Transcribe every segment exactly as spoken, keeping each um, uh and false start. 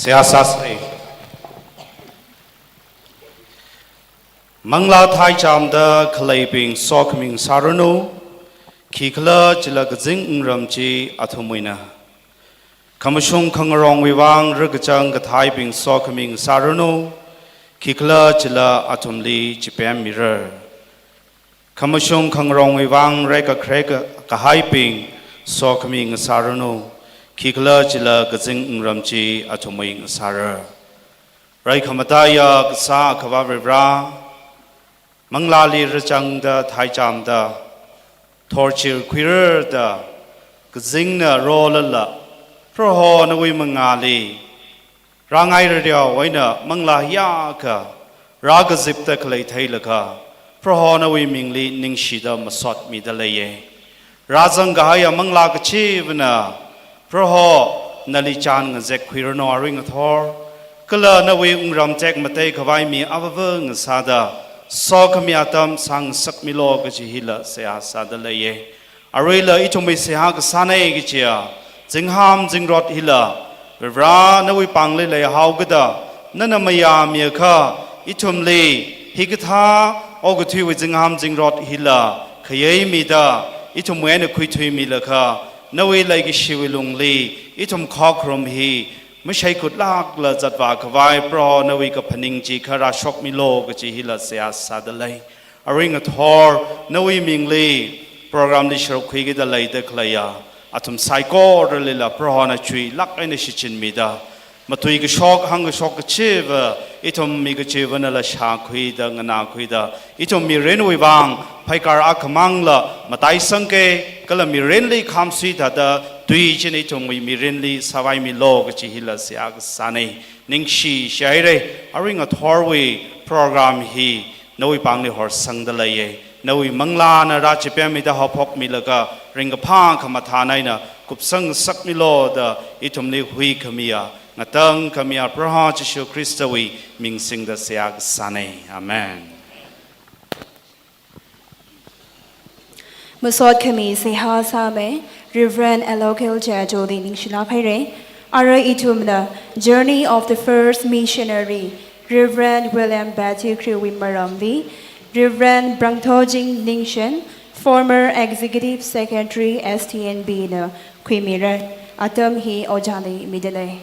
Seihā sāsa. Manglā thaichāmda khaleibing sokhami ngasāranu, khikhalajila kazing wungram chi athumwuina. Khamashung khangarongwui vang rakachang kathaibing sokhami ngasāranu, khikhalajila athumli chipemmira. Khamashung khangarongwui vang reikakharei kahaibing sokhami ngasāranu, khikhalajila kazing wungram chi athumwui ngasāra. Rai khamataiya kasā Akhava Varivara, manglāli rāzangda thaichāmda, thorchir khuirarda, kazingna rolala, Proho nawui mangāli rāngai rareo eina manglā hiyākha rākazipda khalei theilaga, Proho nawui mingli ningshida masotmida leiya. Rāzang kahaiya manglā kachivana, Proho nali chān ngazek khuiranu arui ngathor, kala nawui wungram tekmatei khavai mi avāva ngasāda, sokhami atam sāngasakmilu kaji hila seihā sāda leiya. Aruila ithumwui seihā kasāna kajiya, zingham zingrot hila, Varivara nawui pāngli leihaokida, nana mayāmiakha, ithumli hikathā okathuiwui zingham zingrot hila khayei mida, ithumwui eina khuithuimilaga, nawui leikashiwui lungli ithum khokharum hi mashaikhut lākla zatvā khavai Proho nawui kaphaning chi kharā shokmilu kaji hila seihā sāda lei. Arui ngathor nawui mingli program li sharuk khuikida leida khaleiya athum saikoralila Prohona chuilāk eina shichinmida, matui kashok hāngkashok kachiva, ithum mi kachivanala shākhuida nganākhuida, ithum mirinwui vang phaikar akhamangla mataisangki, kala mirinli khamsui thāda tui china ithumwui mirinli sāvaimilu kaji hila seihā kasāna. Ningshi shihaira, arui ngathorwui program hi nawui pāngli horsangda leiya. Nawui manglāna rāchipemmida haophokmilaga, ringkaphā khamathā eina kupsang ngasakmilu da ithumli huikhamiya, ngatangkhamiya Proho Jishu Khristawui ming singda seihā kasāna. Amen. Masotkhami seihā sāmi Reverend Elokel Jajoli ningshilāk haira. Arui ithumna Journey of the First Missionary, Reverend William Pettigrew wui maramli, Reverend Brangthojing Ningshen, former Executive Secretary S T N B na khuimira. Atam hi ojāli mida lei.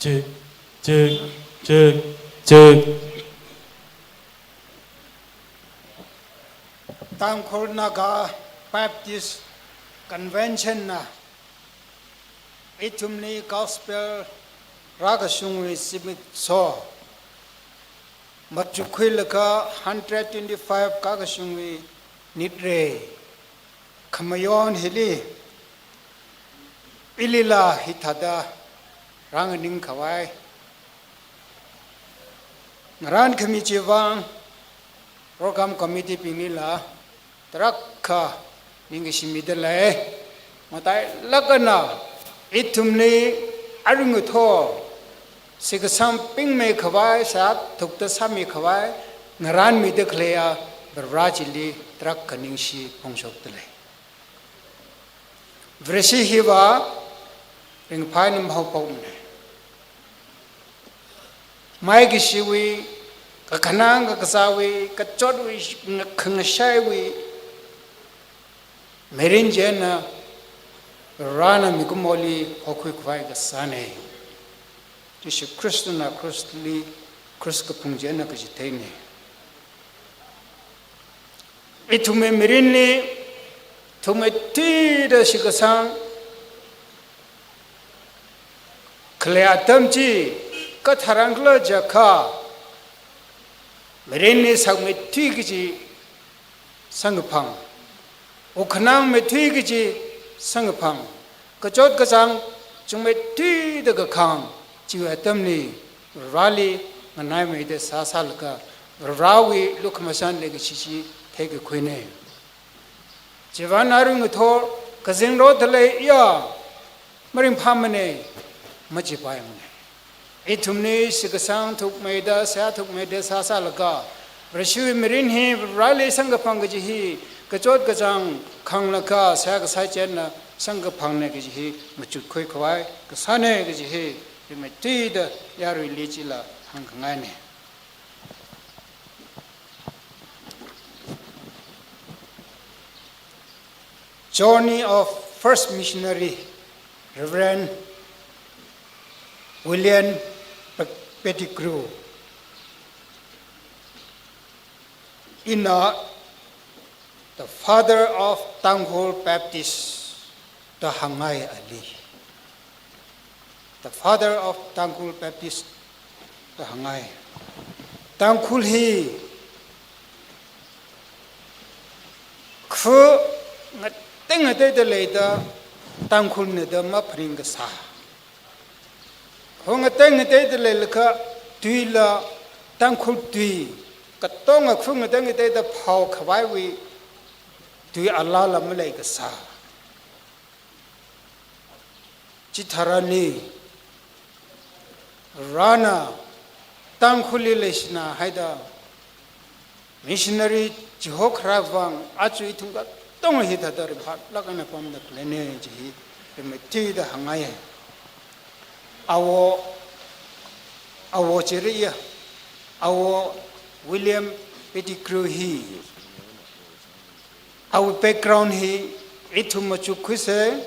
Check, check, check, check. Tangkhul Naga Baptist Convention na ithumli gospel rākashungwui zimiksho machukkhuilaga hundred twenty-five kakashungwui nitrei khamayon hili, ilila hithāda rānganing khavai, ngarānkhami chiwui vang program committee binglila tarākha ningkashi mida lei. Matailāk eina ithumli arui ngathor shitkasang pingmei khavai, sāthukta sāmi khavai, ngarānmida khaleiya Varivara chili tarākha ningshi phongshokda lei. Vareshi hiva ringphāna mahaophokmana. Maikashiwui, kakhanang kakazāwui, kachotwui, nga-, khangashaiwui mirin china Varena mikumoli hokhui khavai kasāne. Jishu Khristana krushli, krush kaphung china kachitheine. Ithumwui mirinli, ithumwui thuida shitkasang khalei atam chi katharan khala jiakha, mirinli sakmeithui kaji samkaphang, wukhanang meithui kaji samkaphang, kachot kachāng chungmeithuida kakhang, chiwui atamli Vareli nganaimeida sāsālaga, Varewui lukhamashan leikashi chi theikakhuine. Chivang arui ngathor kazingrot dalei iya maringphāmane, machipaimane. Ithumli shitkasang thukmeida, seihā thukmeida sāsālaga, Vareshiwui mirin hi Vareli samkaphang kaji hi, kachot kachāng khanglaga seihā kasā china samkaphangne kaji hi machukkhui khavai kasāne kaji hi, rimeithuida yaruili chila hāngkhangaine. Journey of First Missionary, Reverend William Pe-, Pettigrew. Ina the father of Tangkhul Baptist da hāngngai ali. The father of Tangkhul Baptist da hāngngai. Tangkhul hi khu ngatei ngateida leida Tangkhulna da maphaning kasā. Khu ngatei ngateida leilakha tuila Tangkhul tui, katonga khu ngatei ngateida phao khavaiwui tui alala malei kasā. Chitharanli Varena Tangkhulli leishina haida missionary chihokharā vang aja ithum katonga hithāda ringphālāk eina pamda khaleine kaji hi rimeithuida hāngngaiye. Awo, awo chiriya, awo William Pettigrew hi, awui background hi ithum machukkhuise,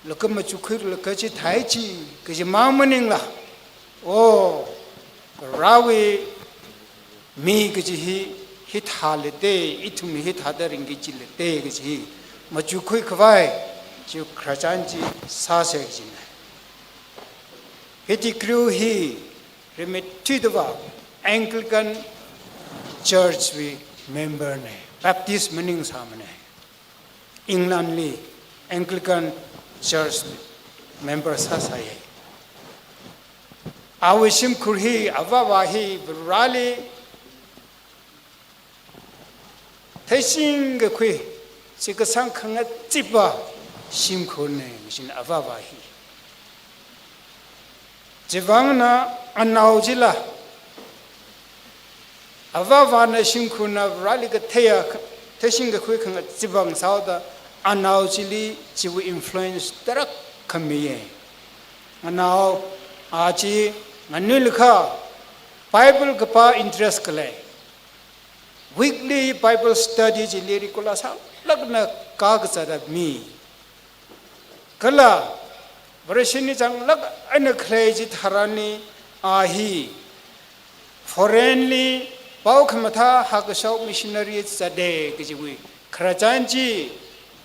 laga machukkhuilaga chithai chi kaji mang maningla, o, Varewui mi kaji hi, hithāli te, ithumna hithāda ringki chili te kaji hi machukkhui khavai, chi khararchan chi sāse kajine. Pettigrew hi rimeithuida va Anglican Church wui member ne, Baptist maningsāmane. England li Anglican Church member sāsāye. Awui shimkhur hi, avāvā hi Vareli theishing kakhui, shitkasang khangachipa shimkhurne, machine avāvā hi. Chivangna anao chila, avāvāna shimkhurna Vareli katheiya, theishing kakhui khangachipa sāhaoda, anao chili chiwui influence tarākha miye. Anao a chi nganuilakha Bible kapā interest khalei, weekly Bible study chili regular sālāk eina kakazata mi. Kala Vareshina changlāk eina khalei chitharanli a hi foreign li pao khamathā hākashok missionary zate kajiwui khararchan chi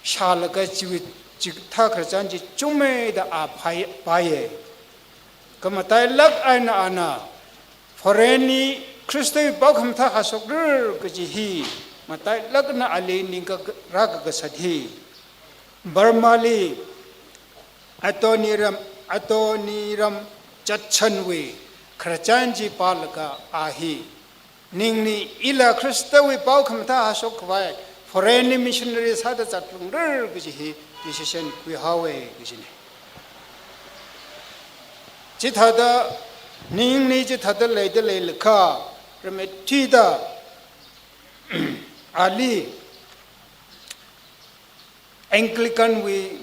shālaga chiwui chikathā khararchan chi chungmeida a phai, phāye. Kha matailāk eina ana foreign li Khristawui pao khamathā hāshokra kaji hi matailāk eina ali ningkak rākakasat hi Burma li Adoniram, Adoniram Judson wui khararchan chi pālaga a hi ningli ila Khristawui pao khamathā hāshok khavai foreign li missionary sāda zatlungra kaji hi decision khuihaowe kajine. Chithāda ningli chithāda leida leilakha, rimeithuida ali Anglican wui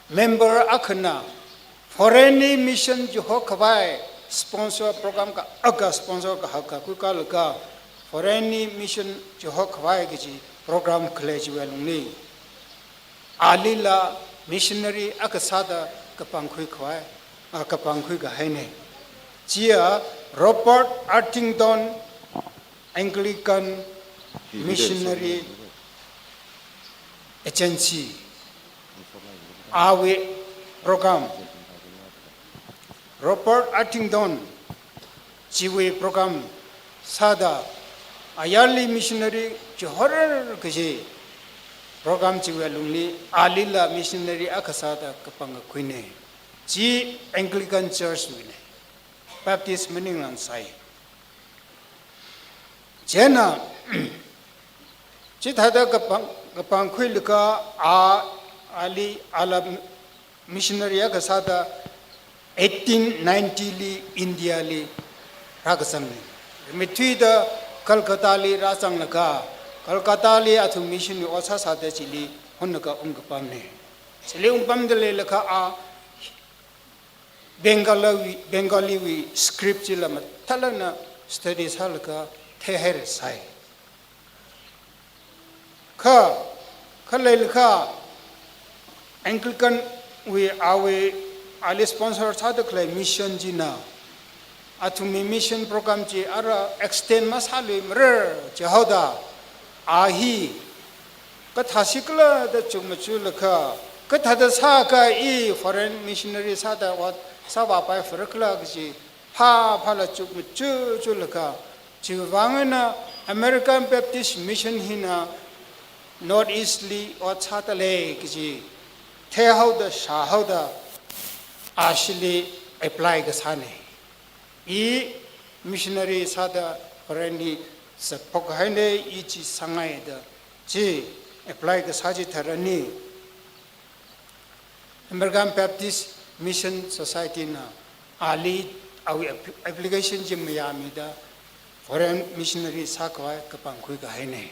member akhana foreign li mission chihok khavai sponsor program ka, aga sponsor kahaka khuikalaga foreign li mission chihok khavai kaji program khalei chiwui lungli alila missionary akha sāda kapangkhui khavai, a, kapangkhui kahaina. Chiya Robert Huntington Anglican Missionary Agency, awui program, Robert Huntington chiwui program sāda ayarli missionary chihorār kaji program chiwui alungli alila missionary akha sāda kapangkakhuina. Chi Anglican Church wuina, Baptist maningla sai. Chieina chithāda kapang, kapangkhuilaga a, ali, ala missionary akha sāda eighteen ninety li India li rākazangna. Mithuida Calcutta li rāzanglaga, Calcutta li athum mission ot sāsāda chili honlaga ungkapamna. Chili ungpamda leilakha a Bengali wui, Bengali wui script chila mathālāk eina study sālaga theihairasai. Kha, kha leilakha Anglican wui awui ali sponsor sāda khalei mission china athumwui mission program chi ara extend masāluimarar jihaoda, a hi kathāsi khala da chukmajalaga, kathāda sākha i foreign missionary sāda ot sāvāpai phāra khala kaji phāphāla chukmajalaga, chiwui vang eina American Baptist Mission hina North East li ot sāda lei kaji theihaoda, shāhaoda, ashili apply kasāna. I missionary sāda foreign li sāphok kahaina, i chi sāngaida chi apply kasā chitharanli American Baptist Mission Society na ali awui app-, application chi mayāmida foreign missionary sākhavai kapangkhui kahaina.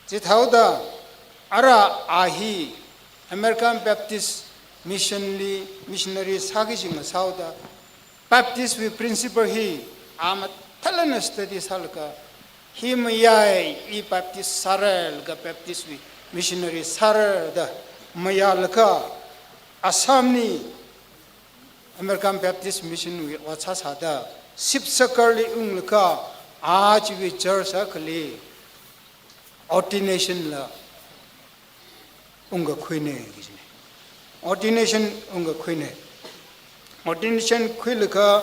Chithāhaoda ara a hi American Baptist Mission li missionary sāki jinga sāhaoda Baptist wui principle hi a mathālāk eina study sālaga, hi mayai, i Baptist sāra laga Baptist wui missionary sāra da mayālaga, Assam li American Baptist Mission wui ot sāsāda Sibsagar li unglaga, a chiwui church akhali ordination la ungkakhuina kajina. Ordination ungkakhuina. Ordination khuilaga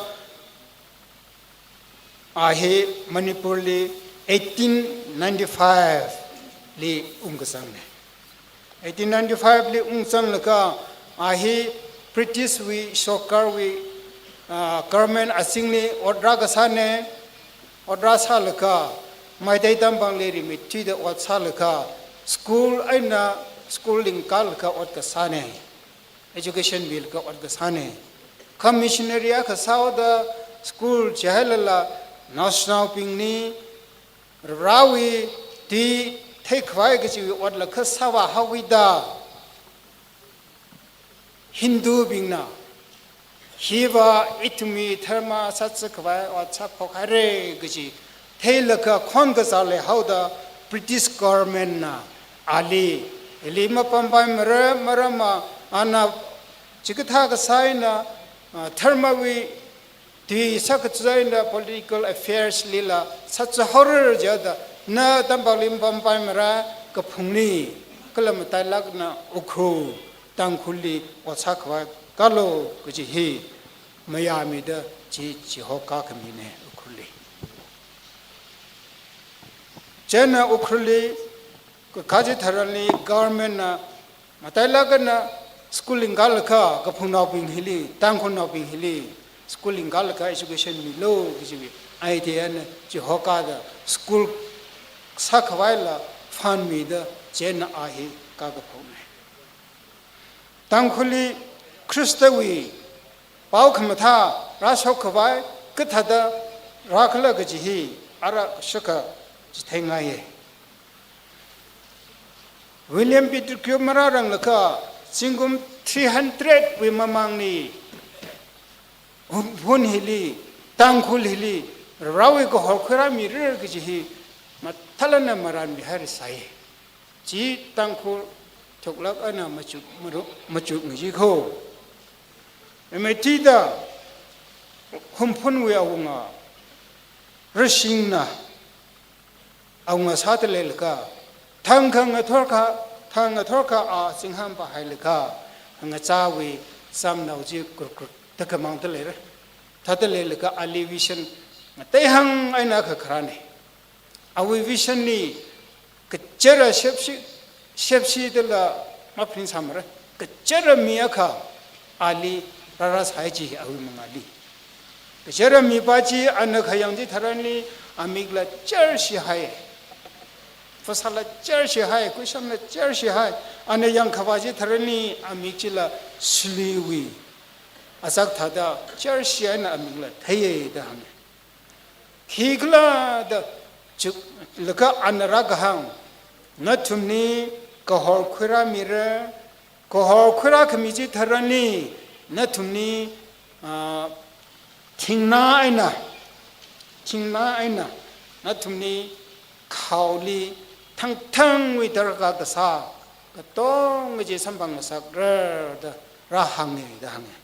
a hi Manipur li eighteen ninety-five li ungkazangna. Eighteen ninety-five li ungzanglaga a hi British wui, sorkar wui, ah, government azingli ot rākasāna, ot rāsālaga, Meitei Tampangli rimeithuida ot sālaga, school eina school lingkalaga ot kasāna, education milaga ot kasāna. Kha missionary akha sāhaoda school chihailala naoshinaobingli Varewui tui theikhavai kachiwui otla kha sāvāhaowida, Hindubingna, hiva ithumwui dharma sāzakhavai ot sāphokhaira kaji theilaga khon kazā leihaoda British government na ali, ili mapampaimara, maramva ana chikathā kasā eina, ah, dharmawui tui sākazā eina political affairs lila sāzahaora jihaoda, na Tampakli mapampaimara, kaphungli, kala matailākna Ukhrul, Tangkhulli ot sākhavai kālu kaji hi mayāmida chi, chihoka khamina Ukhrulli. Chieina Ukhrulli kakā chitharanli government na matailākna school lingkalaga kaphungnaobing hili, Tangkhulnaobing hili school lingkalaga education milu kajiwui idea na chihokada school sākhavaila fund mida chieina a hi kākaphokna. Tangkhulli Khristawui pao khamathā rāshokkhavai kathāda rākhala kaji hi ara shakha chitheingaiya. William Pettigrew marāranglakha zingkum three hundred wui mamangli Hun, Hun hili, Tangkhul hili, Varewui kahor khuirāmira kaji hi mathālākna marānmihairasai. Chi Tangkhul Choklāk eina machuk, maru-, machukngaji kho. Emetida Humphunwui awunga Rashingna awunga sāda leilakha, thang khangathor kha, thang ngathor kha a zingham pahailaga, ngachāwui samnao chi kurkur da khamangda leira. Thāda leilakha ali vision ngateihang eina kha kharāne. Awui vision li kachara shepshi, shepshidala maphaningsāmara. Kachara mi akha ali rārāsai chi awui mangāli. Kachara mipā chi ana khayang chitharanli amikla charshihai. Phasāla charshihai, kuishamla charshihai. Ana yangkhavā chitharanli amik chila siliwui azak thāda charshi eina amikla theiya da hānga. Khikhala da chuklaga ana rākahāng, nathumli kahor khuirāmira, kahor khuirākhami chitharanli nathumli, ah, thingna eina, thingna eina nathumli khaoli thangthangwui darkar kasā katonga chi samphangngasakra da rāhānga da hānga.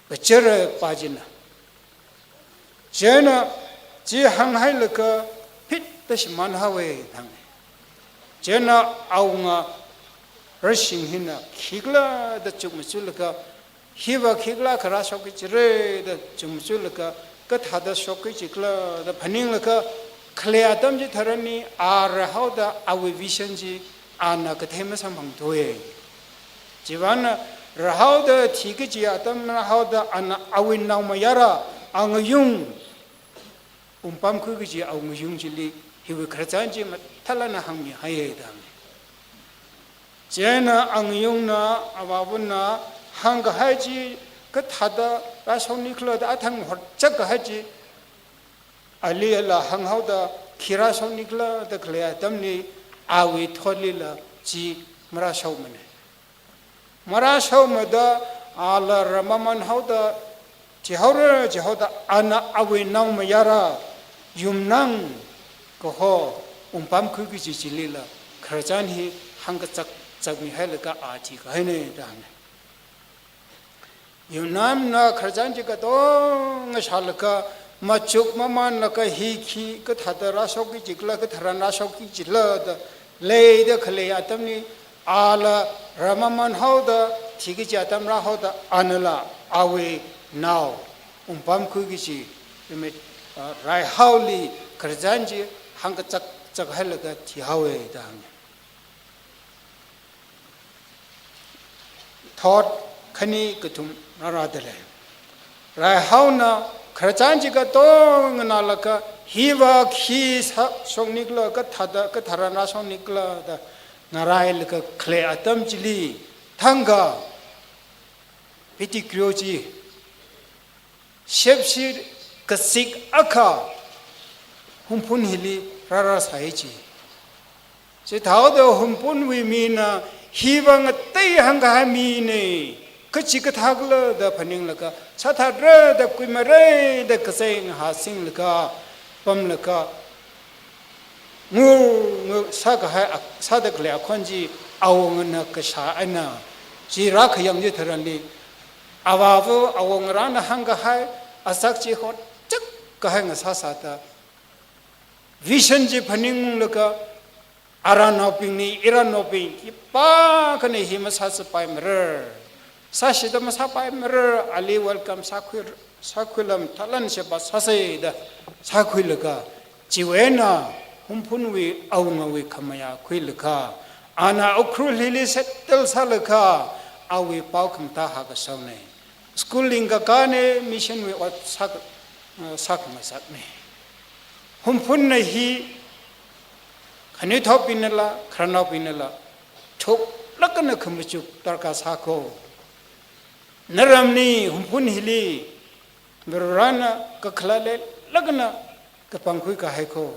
Kachara pā china. Chieina chi hānghailaga phit da shimānhaowa da hānga. Chieina awunga Rashing hina khikhala da chukmajalaga, hiva khikhala kharā shokki jira da chukmajalaga, kathāda shokki jikhala da phaninglaga, khalei atam chitharanli a rāhaoda awui vision chi ana kathei masamphangthuwa. Chiwuivang rāhaoda thiki kaji atam rāhaoda ana awui naomayara, angayung, wungpamkhui kaji awui ngayung chili hiwui khararchan chi mathālāk eina hāngmihaiya da hānga. Chieina angayungna, avāvana hāngkahai chi kathāda rāshoknikhala da athang horchak kahai chi, alila hānghaoda khi rāshoknikhala da khalei atamli awui thotlila chi marāshokmana. Marāshokmada ala rāmamanhaoda, jihaora, jihaoda ana awui naomayara, yumnang kaho, wungpamkhui kaji chilila khararchan hi hāngkachak chakmihailaga a thikahaina da hānga. Yumnamna khararchan chi katonga shālaga, machuk mamanlaga hi khi kathāda rāshokki jikhala, katharan rāshokki jikhala da leida khalei atamli, ala rāmamanhaoda, thiki kaji atam rāhaoda, anala awui nao, wungpamkhui kaji, rimit, ah, raihaoli khararchan chi hāngkachak chakhailaga thihaowa da hānga. Thot khani kathum rārāda lei. Raihaona khararchan chi katonga nganālaga, hiva khi sā shoknikhala, kathāda, katharan rāshoknikhala da ngarailaga khalei atam chili, thangkha Pettigrew chi shepshi kasik akha Humphun hili rārāsai chi. Chithāda Humphunwui mina hiva ngateihang kahai mina, kachikathākhala da phaninglaga, sāthatra da kuimarai da kazei ngahāsinglaga pamlaga, ngu, ngu sākahai ak-, sāda khalei akhon chi awungana kashā eina chi rākhayang chitharanli, avāva awungarāna hāngkahai azak chi horchak kahai ngasāsāda, vision chi phaninglaga, arānaobingli, irānaobing khipākhana hi masāsāpaimara, sāshida masāpaimara, ali welcome sākhui, sākhuilam thalan sheba sāsai da sākhuilaga, chiwui eina Humphunwui awungawui khamayā khuilaga, ana Ukhrul hili settle sālaga, awui pao khamathā hākashaona. School lingkakāna, mission wui ot sā, sākhangasakna. Humphunna hi khanuithotbingnala, khararnaobingnala, thuklāk eina khamachuk darkar sākho. Naramli, Humphun hili, Varena kakhalat leilāk eina kapangkhui kahai kho.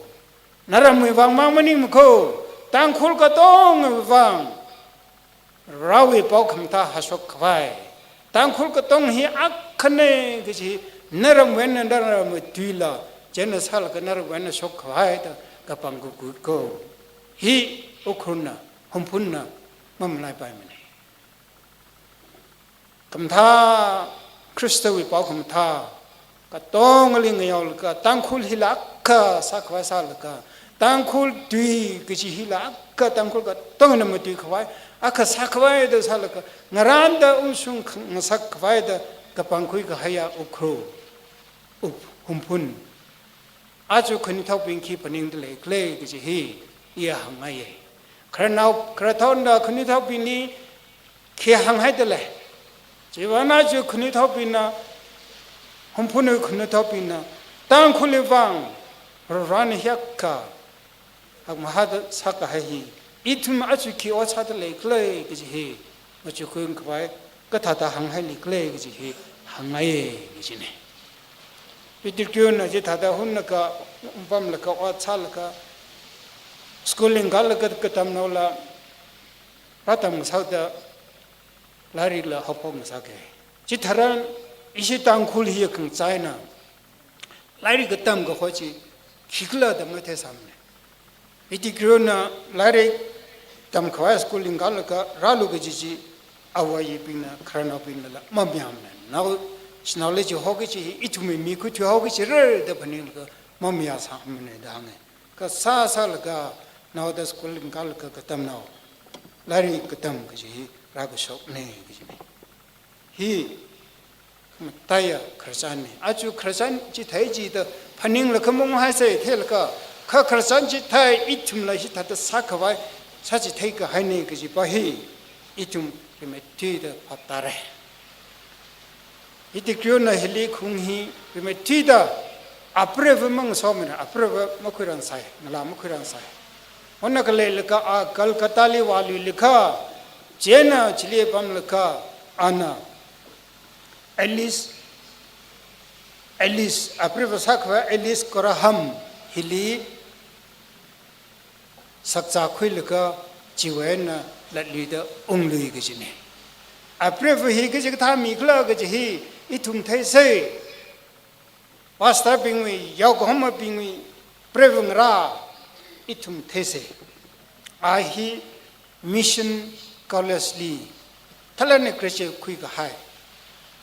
Naramwui vang mang maningmakho, Tangkhul katongwui vang Varewui pao khamathā hāshok khavai. Tangkhul katong hi akhana kaji naramwui eina naramwui tuila, chieina sālaga naramwui eina shok khavai da kapangkhui kho. Hi Ukhrulna Hungphunna mamalaipaimana. Khamathā Khristawui pao khamathā katongali ngayaolaga, Tangkhul hila akha sākhavai sālaga, Tangkhul tui kaji hila akha Tangkhul katongana matuikhavai akha sākhavai da sālaga, ngarānda ungshung ngasakkhavai da kapangkhui kahaiya Ukhrul, Up-, Hungphun. Aja khanuithotbing khi phaningda leikhala kaji hi iya hāngngaiya. Khararnao, khararthotna khanuithotbingli khi hānghaida lei. Chiwui vāng aja khanuithotbingna, Hungphunwui khanuithotbingna, Tangkhulwui vāng Varena hiyākha hakmahāda sākahai hi, ithum aja khi ot sāda leikhala kaji hi machukkhui khavai kathāda hānghai leikhala kaji hi hāngngaiya kajina. Peter Kyuna chithāda hunlaga, pamlaga, ot sālaga, school lingkalaga katamnaola, rātam ngasakda, lairikla haophok ngasaka. Chitharan ishi Tangkhul hi khangachāna lairik katam kaho chi khikhala da matheisāmana. Peter Kyuna lairik tamkhavai school lingkalaga rālu kaji chi, ava ayibingna, khararnaobingnala mamayāmana. Nao, shanao leishihaoki kaji hi ithumwui mikhui thuihaoki kajira da phaninglaga mamayāsāmana da hānga. Kasā sālaga naoda school lingkalaga katamnao lairik katam kaji hi rākashokna kajina. Hi mataiya khararchanna. Aja khararchan chithei chida phaninglaga munghaisa theilaga, kha khararchan chithei ithumla hithāda sākhavai sāchitheikahaina kajipa hi ithum rimeithuida phaptāra. Peter Kyuna hili khaung hi rimeithuida, apreiva mangasomana, apreiva makhuirānsai, ngalā makhuirānsai. Hona khaleilaga a Calcuttali vāluilaga, chieina chili pamlaga, ana Alice, Alice, apreiva sākhavai Alice Goreham hili sakzā khuilaga chiwui eina latluida unglui kajina. Apreiva hi kachikathā mikhala kaji hi ithum theisa. Pastor bingwui, yaokahomabingwui preiva ngarā ithum theisa. A hi Mission College li mathālāk eina graduate khuikahai,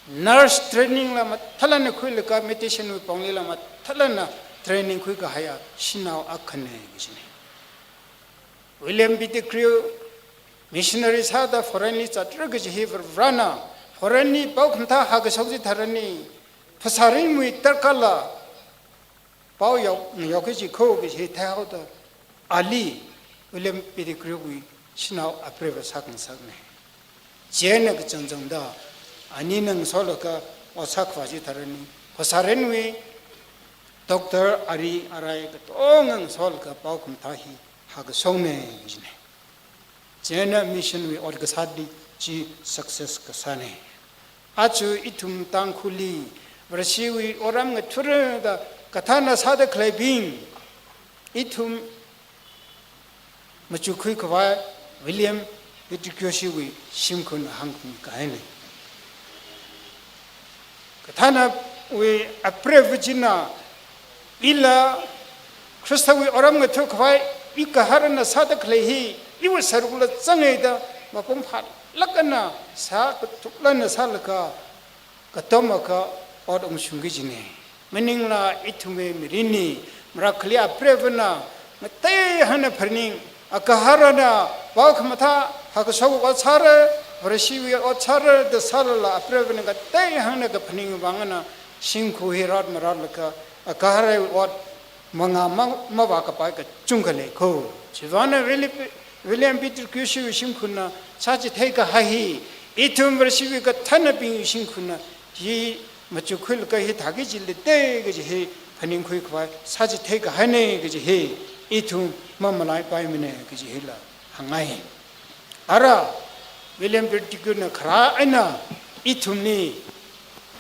nurse training la mathālāk eina khuilaga, medicinewui ponglila mathālāk eina training khuikahaiya shanao akhana kajina. William Pettigrew missionary sāda foreign li zatra kaji hi Varena foreign li pao khamathā hākashok chitharanli, phasārinwui tarākhalla pao yao, ngayaoki kaji kho kaji hi theihaoda, ali William Pettigrew wui shanao apreiva sākhangasakna. Chieina kachangchangda anina ngasolaga ot sākhavā chitharanli, phasārinwui doctor ari arai katonga ngasolaga pao khamathā hi hākashokna kajina. Chieina mission wui ot kasāli chi success kasāna. Aja ithum Tangkhulli Vareshiwui otram ngathara da kathāna sāda khaleibing, ithum machukkhui khavai William Pettigrew shiwui shimkhurna hāngkhui kahaina. Kathānawui apreiva china, ila Khristawui otram ngatha khavai, igaharana sāda khalei hi iwui sārukla zanga da, mapung phālāk eina sā, kathuklāk eina sālaga, katom akha ot ungshungki kajina. Maningla ithumwui mirinli, marākhali apreivana ngateihāngna phaning, agaharana pao khamathā hākashok ot sāra, Vareshiwui ot sāra da sālala, apreivana ngateihāngna kaphaning vāngna shimkhur hi rot marotlaga, agaharawui ot mangā ma, mavākapai kachungkha lei kho. Chivāngna Willi-, William Pettigrew shiwui shimkhurna sāchithei kahai hi, ithum Vareshiwui kathānabingwui shimkhurna hi machukkhuilaga hithāki kaji leida kaji hi phaningkhui khavai sāchithei kahaina kaji hi ithum mamalaipaimana kaji hila hāngngai. Ara William Pettigrewna kharā eina ithumli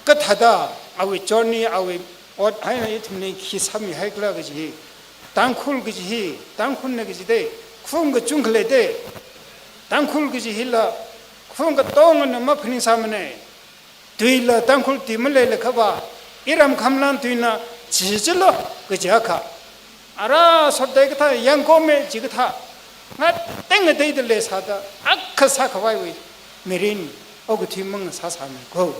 kathāda awui journey, awui ot eina ithumli khi sāmihaikhala kaji hi, Tangkhul kaji hi, Tangkhulna kaji da, khaung kachungkha leida, Tangkhul kaji hila khaung katongana maphaningsāmana. Tuila Tangkhul tui maleilakha va, iram khamlang tuina chi chilo kaji akha. Ara sotda kathā, yangkome chi kathā. ngatei ngateida leisāda, akha sākhavaiwui mirin okathui mang sāsāmi ko.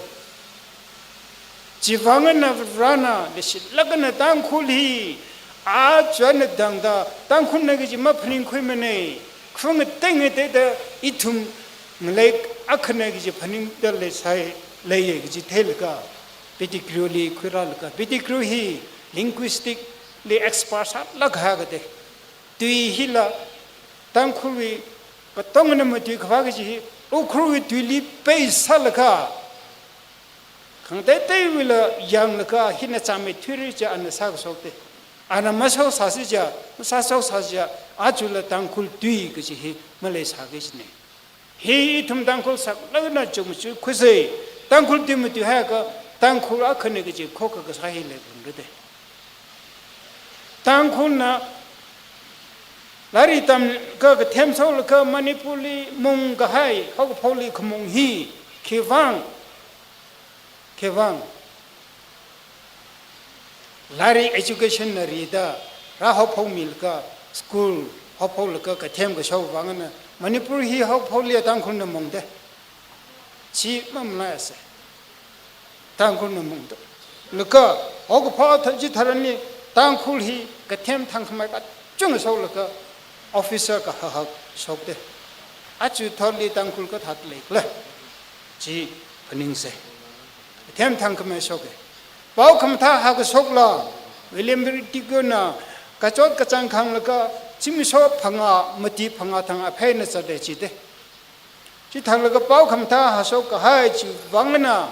Chiwui vang eina Varena leishilaga eina Tangkhul hi, aja eina tangda Tangkhulna kaji maphaningkhuimana, khangatei ngateida ithum ngalei akhana kaji phaningda leisai, leiya kaji theilaga, Pettigrewli khuirālaga, Pettigrew hi linguistically expert sālāk kahai kajina. Tui hila Tangkhulwui katongana matuikhavai kaji hi, Ukhrulwui tuili pheisālaga, khangateiteiwuila yanglaga, hina chāmeithuira chiakha ana sākashokta. Ana mashoksāsi chiakha, masāshoksāsi chiakha, ajala Tangkhul tui kaji hi maleisāki kajina. Hi ithum Tangkhul saklāk eina chukmajā khuisa, Tangkhul tui matuihaiakha, Tangkhul akhana kaji khokkha kasā hi leiphalungra da. Tangkhulna lairik tamlaga kathem shoklaga Manipurli mungkahai haokaphokli khamung hi, khiwuivang, khiwuivang lairik education-na rida, rā haophokmilaga, school haophoklaga kathem kashok vang eina, Manipur hi haokaphokli Tangkhulna mungda. Chi mamalaisa. Tangkhulna mungda. Laga, haokaphok tha-, chitharanli Tangkhul hi kathem thangkhamei kachungkha shoklaga officer kahak shokta. Aja thotli Tangkhul kathāda leikhala, chi phaningsa. Kathem thangkhamei shoka. Pao khamathā hākashokla, William Pettigrewna kachot kachāng khanglaga, zimiksho phangā, mati phangā thang aphei eina zatda chida. Chithanglaga pao khamathā hāshokkahai chiwui vang eina,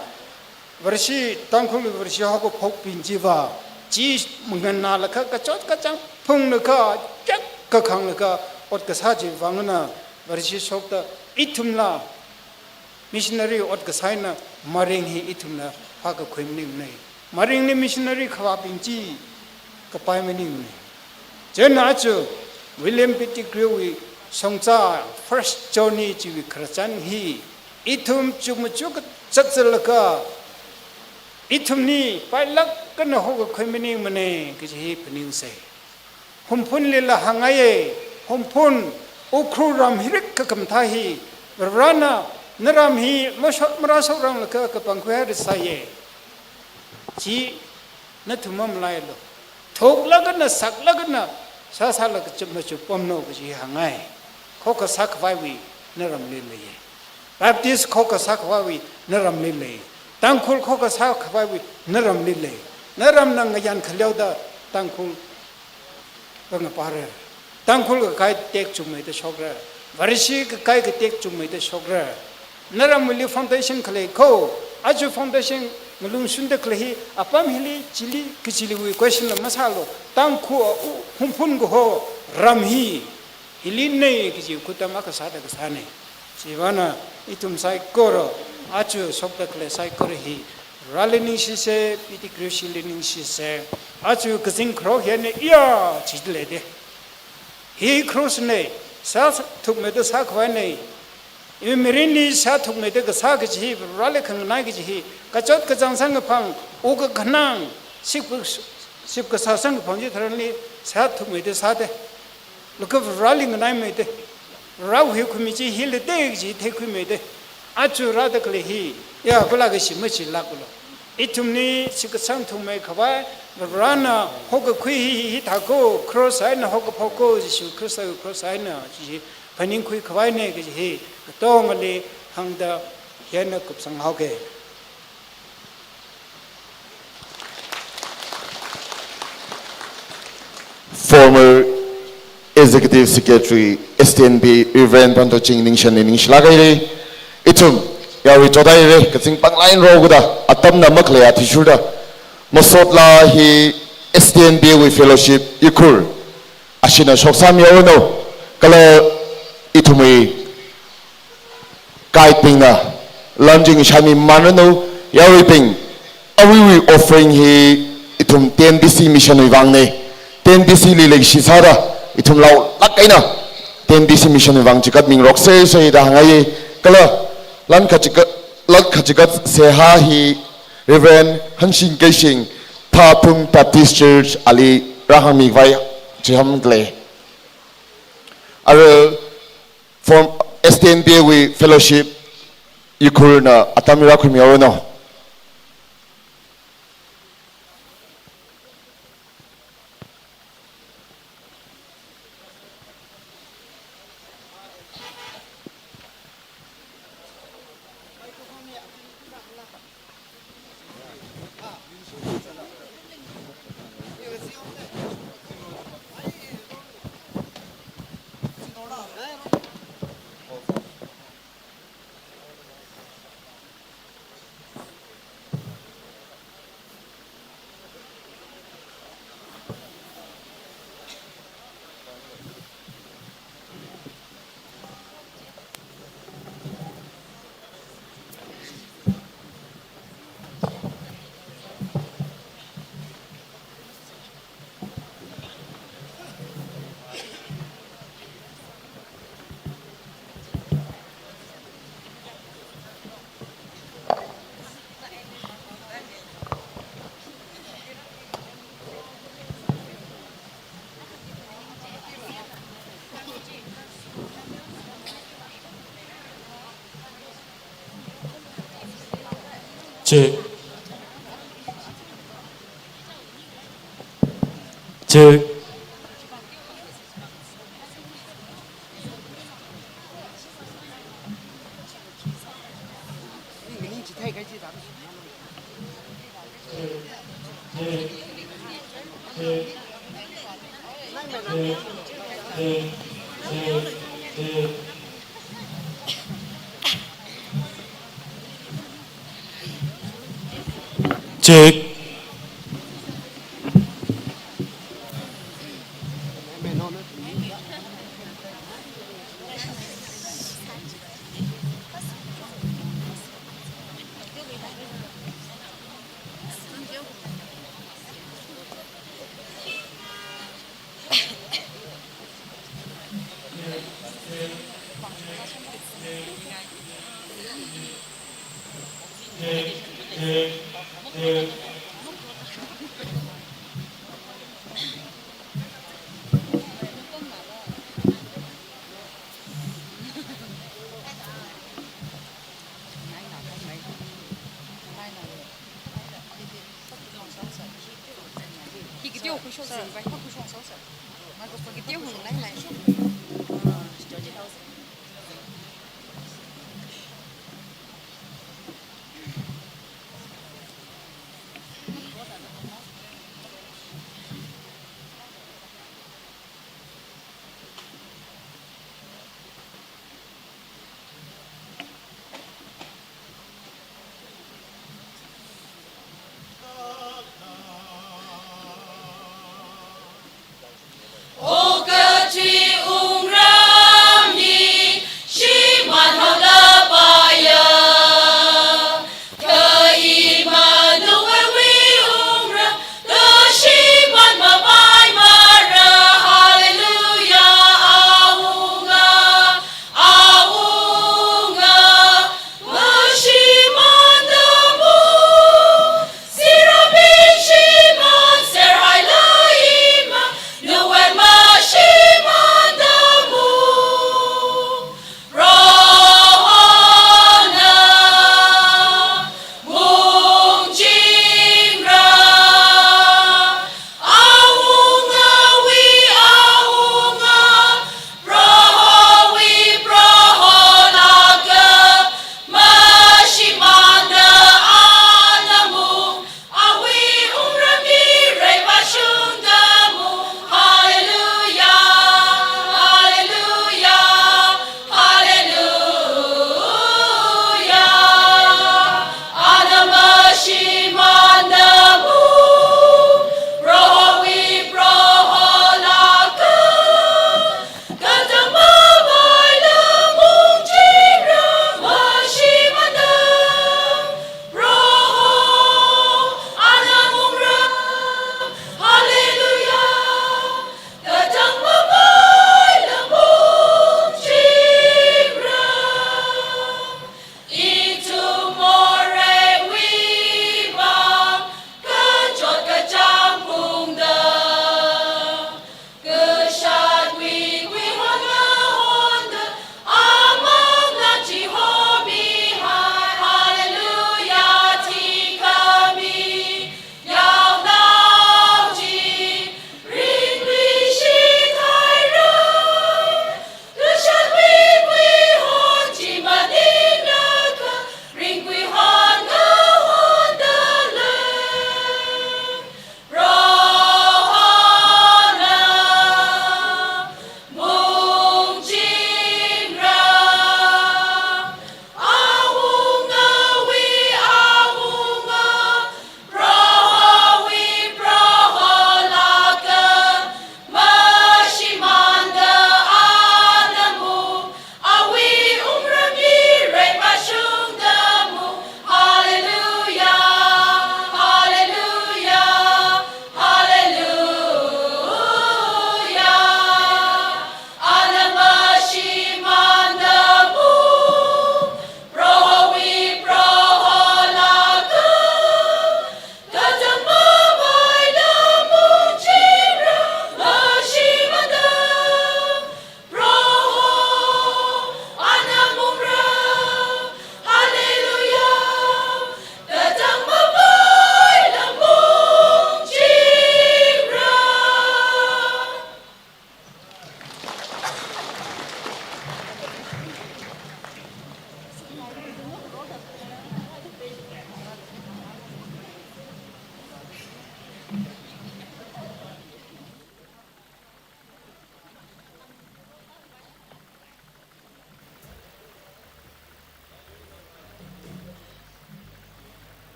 Vareshi, Tangkhul Vareshi haokaphokbing chiva, chi manganālaga kachot kachāng phunglaga, kyak kakhanglaga, ot kasā chiwui vang eina, Vareshi shokta, ithumla missionary ot kasā eina, Maring hi ithumna phākakhui maningmana. Maringli missionary khavābing chi kapai maningmana. Chieina aja William Pettigrewwui shongzā first journey chiwui khararchan hi ithum chukmajā kazat zatlaga, ithumli pailāk eina haokakhui maningmana kaji hi phaningsa. Hungphunlila hāngngaiya, Hungphun, Ukhrul ram hi rikka khamathā hi, Varena naram hi mashok, marāshokranglaga kapangkhuihaira sāya. Chi nathum mamalailu. Thuklāk eina, saklāk eina, sāsālaga chukmajā pamlu kaji hāngngai. Khokkha sākhavaiwui naramli leiya. Baptist khokkha sākhavaiwui naramli lei. Tangkhul khokkha sākhavaiwui naramli lei. Naramna ngayan khaleoda Tangkhul kangapara. Tangkhul kakai tekchukmeida shokra. Vareshi kakai katekchukmeida shokra. Naramwuili foundation khalei kho, aja foundation ngalungshunda khalei hi, apam hili chili kachiliwui question la masālu. Tangkhul, u, Hungphun kaho ram hi, hili nei kaji khutam akha sāda kasāna. Chiwuivang eina ithum saikora, aja shokda khalei saikora hi, Vareli ningshisa, Pettigrewshili ningshisa, aja kazing kharok hi eina iya chida leida. Hi cross na, sāthukmeida sākhavaina. Iwui mirinli sāthukmeida kasā kaji hi, Vareli khanganai kaji hi, kachot kachāng samkaphang, u kakhanang, ship, ship kasā samkaphang chitharanli sāthukmeida sāda. Laga Vareli nganaimeida. Vare huikhuimi chi hili da kaji theikhuimeida. Aja rāda khalei hi, ya, kula kashi machilāklu. Ithumli shikasang thukmeikhavai, Varena haokakhui hi, hi, hithā kho, cross eina haokaphok kho, Jishu Khristawui cross eina, chi hi phaningkhuikhavaina kaji hi, katongali hāngda, hi eina kupsanghaoga. Former Executive Secretary, S T N B, Reverend Pantoching Ningshan hi ningshilāk haira. Ithum, yarui chothaira, kazing panglāk eina rokhuida, atamna makhalei athishurda. Masotla hi S T N B wui fellowship, Ukhrul, ashina shoksāmi haowa no, kala ithumwui guide bingna, lam chi shāmi manranu, yaruibing, aruiwui offering hi ithum T N B C mission wui vangna, T N B C li leikashi sāda, ithum laolāk eina, T N B C mission wui vang chikat mingarok sāsāda hāngngaiya, kala, lan khachikat, lan khachikat seihā hi, Reverend Hanshing Keishing, Thaphung Baptist Church ali rāhāngmikhavai chihānda lei. Arui form S T N B A wui fellowship yukhurna atam rākhuimihaoranu. Check. Check. Check.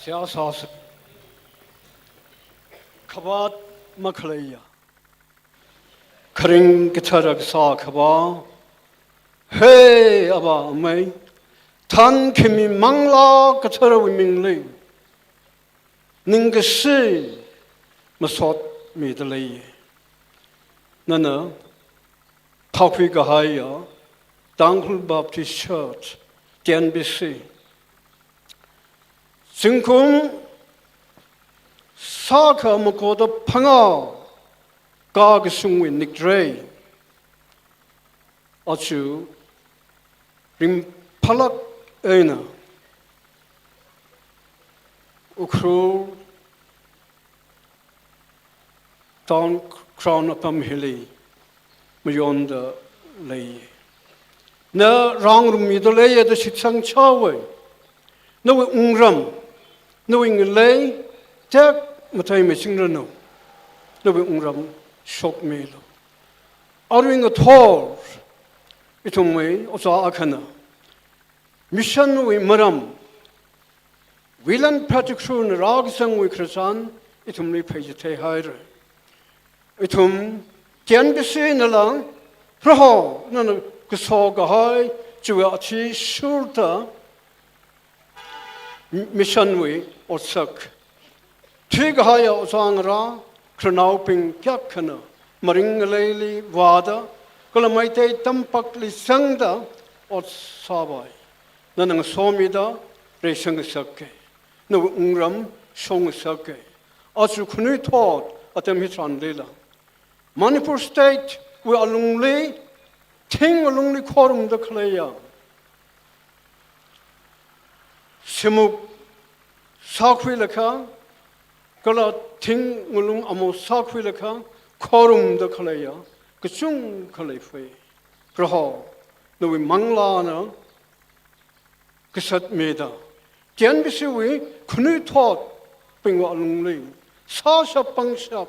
Seihā sāsa. Khavāt makhaleiya, kharing kathara kasā Akhavā, he Avā Amei, thankhami Manglā Katharawui mingli ningkashi masotmida lei. Nana thākhui kahaiya Tangkhul Baptist Church, T N B C, zingkum sākha makoda phangā kakashungwui nikrei, aja ringphālāk eina Ukhrul Town Ground apam hili mayonda lei. Na rāngarummida leiya da shitsang chaowei. Nawui wungram, nawui ngalei tekmatei michingranu. Nawui wungram shokmilu. Arui ngathor ithumwui ojā akhana mission wui maram, William Pettigrew na rākazangwui khararchan ithumli pheichithei haira. Ithum T N B C nala, Proho nana kaso kahai chiwui athishurda, mission wui otsak thuikahaiya ojā ngarā, khararnaobing kayākhana maring ngaleili vāda, kala Meitei tampakli zangda ot sāvai. Nana ngasomida reisang ngasaka. Nawui wungram shong ngasaka. Aja khanuithot atam hitharanlila Manipur State wui alungli, thing alungli khorumda khaleiya, shimuk sākhuilaga, kala thing ngalung amo sākhuilaga khorumda khaleiya kachungkha leifai. Proho, nawui manglāna kasatmida, T N B C wui khanuithotbingwui alungli sāshap pangshap,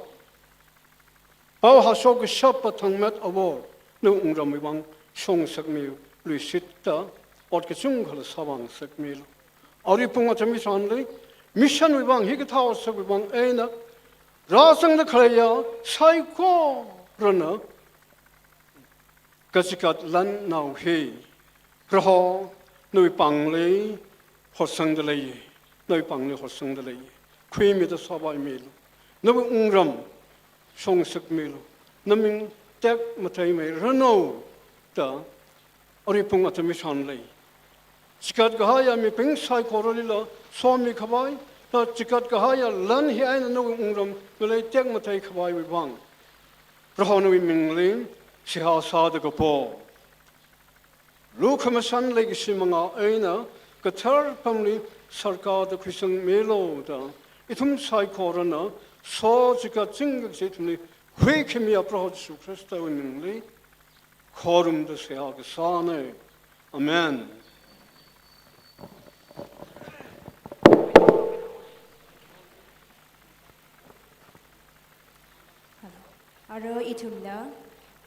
pao hāshok kashap pathangmet awor nawui wungramwui vang shong ngasakmiluishitta, ot kachungkhala sāvā ngasakmilu. Arui pung atam tharanli, mission wui vang, hikathā otsakwui vang eina rāzangda khaleiya saikorana kachikat lan nao hi, Proho, nawui pāngli hotsangda lei, nawui pāngli hotsangda lei, khuimida sāpaimilu, nawui wungram shong ngasakmilu, naming tekmathei meiranu da, arui pung atam tharanli chikat kahaiya mibing saikoralila somi khavai, ta chikat kahaiya lan hi eina nawui wungram ngalei tekmathei khavaiwui vang, Proho nawui mingli seihā sāda kapo. Lukhamashan leikashi mangā eina kathar apamli sarkada khuisangmilu da, ithum saikorana so chikat chingkak chi ithumli huikhamiya Proho Jishu Khristawui mingli khorumda seihā kasāna. Amen. Arui ithumna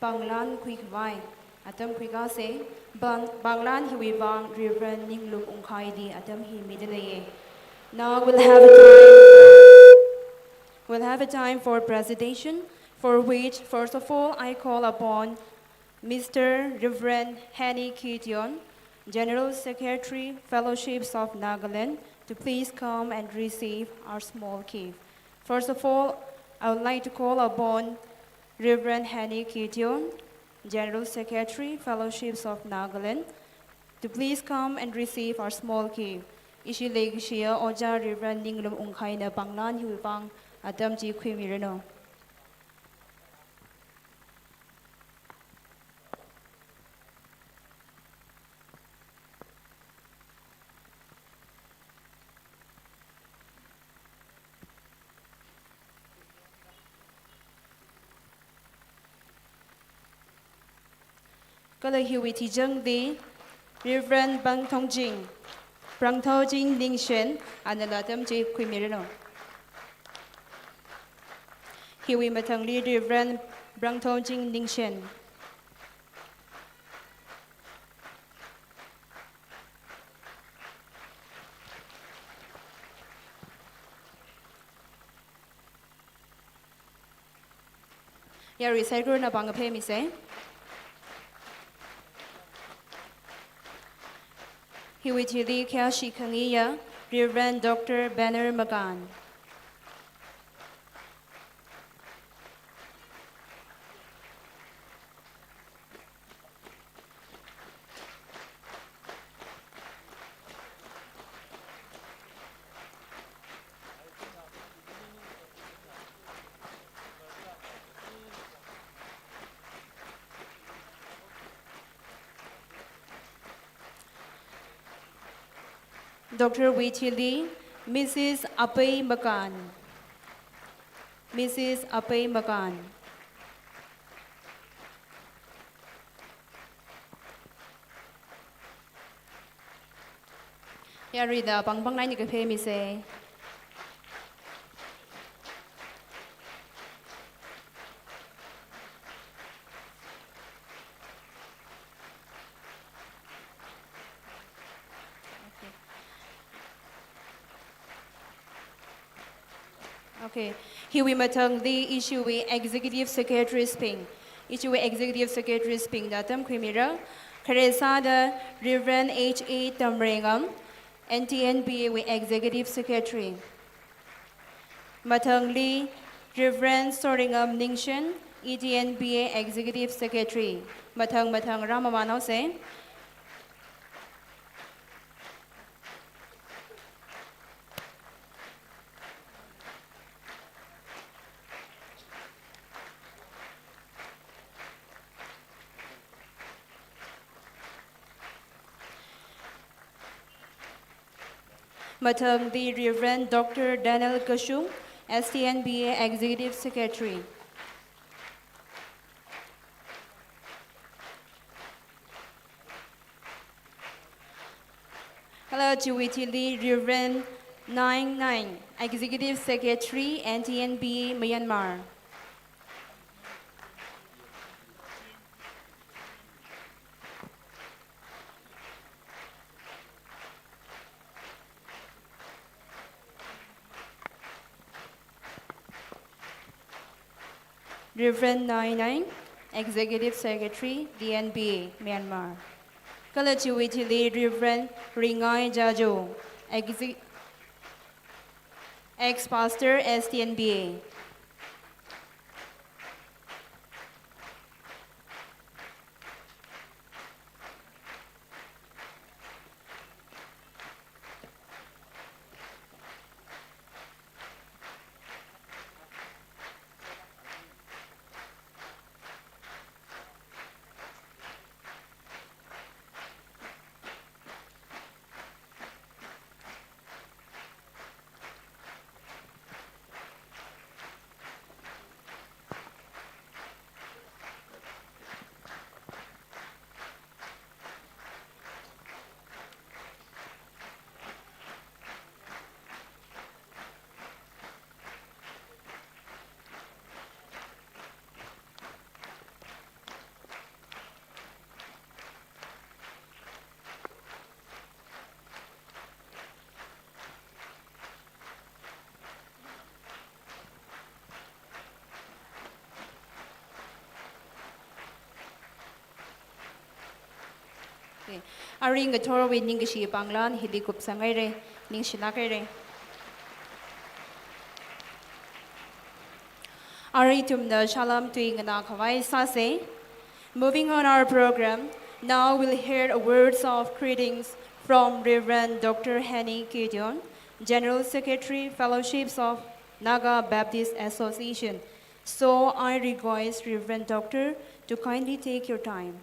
pānglan khuikhavai atam khuikāsa. Pāng, pānglan hiwui vang Reverend Ninglum Ungkhaili atam hi mida leiya. Now we'll have a time, we'll have a time for presentation, for which, first of all, I call upon Mister Reverend Henny Gideon, General Secretary, Fellowships of Nagaland, to please come and receive our small gift. First of all, I would like to call upon Reverend Henny Gideon, General Secretary, Fellowships of Nagaland, to please come and receive our small gift. Ishi leikashiya Ojā Reverend Ninglum Ungkhaina pānglan hiwui vang atam chi khuimiranu. Kala hiwui thijangli Reverend Brangthongjing, Brangthongjing Ningshen, anala atam chi khuimiranu. Hiwui mathangli Reverend Brangthongjing Ningshen. Yarui saikorana pāng kaphāmisa. Hiwui thili khayāshi khangayiya Reverend Doctor Banner Makan. Doctor wui thili, Missus Apei Makan. Missus Apei Makan. Yaruida pāng pānglaini kaphāmisa. Okay. Hiwui mathangli ishiwui Executive Secretaries bing. Ishiwui Executive Secretaries bingda atam khuimira. Khare sāda Reverend H A Tamrengam, N T N B A wui Executive Secretary. Mathangli Reverend Soringam Ningshen, E T N B A Executive Secretary. Mathang mathang rāmamānhaosa. Mathangli Reverend Doctor Daniel Kashung, S T N B A Executive Secretary. Kala chiwui thili Reverend Naing Naing, Executive Secretary, N T N B A Myanmar. Reverend Naing Naing, Executive Secretary, D N B A, Myanmar. Kala chiwui thili Reverend Ringai Jajo, Exe-, Ex-Pastor, S T N B A. Okay. Arui ngathorwui ningkashi pānglan hili kupsanghaira, ningshilāk haira. Arui ithumna salām tui nganākhavai sāsa. Moving on our program, now we'll hear words of greetings from Reverend Doctor Henny Gideon, General Secretary, Fellowships of Naga Baptist Association. So I request Reverend Doctor to kindly take your time.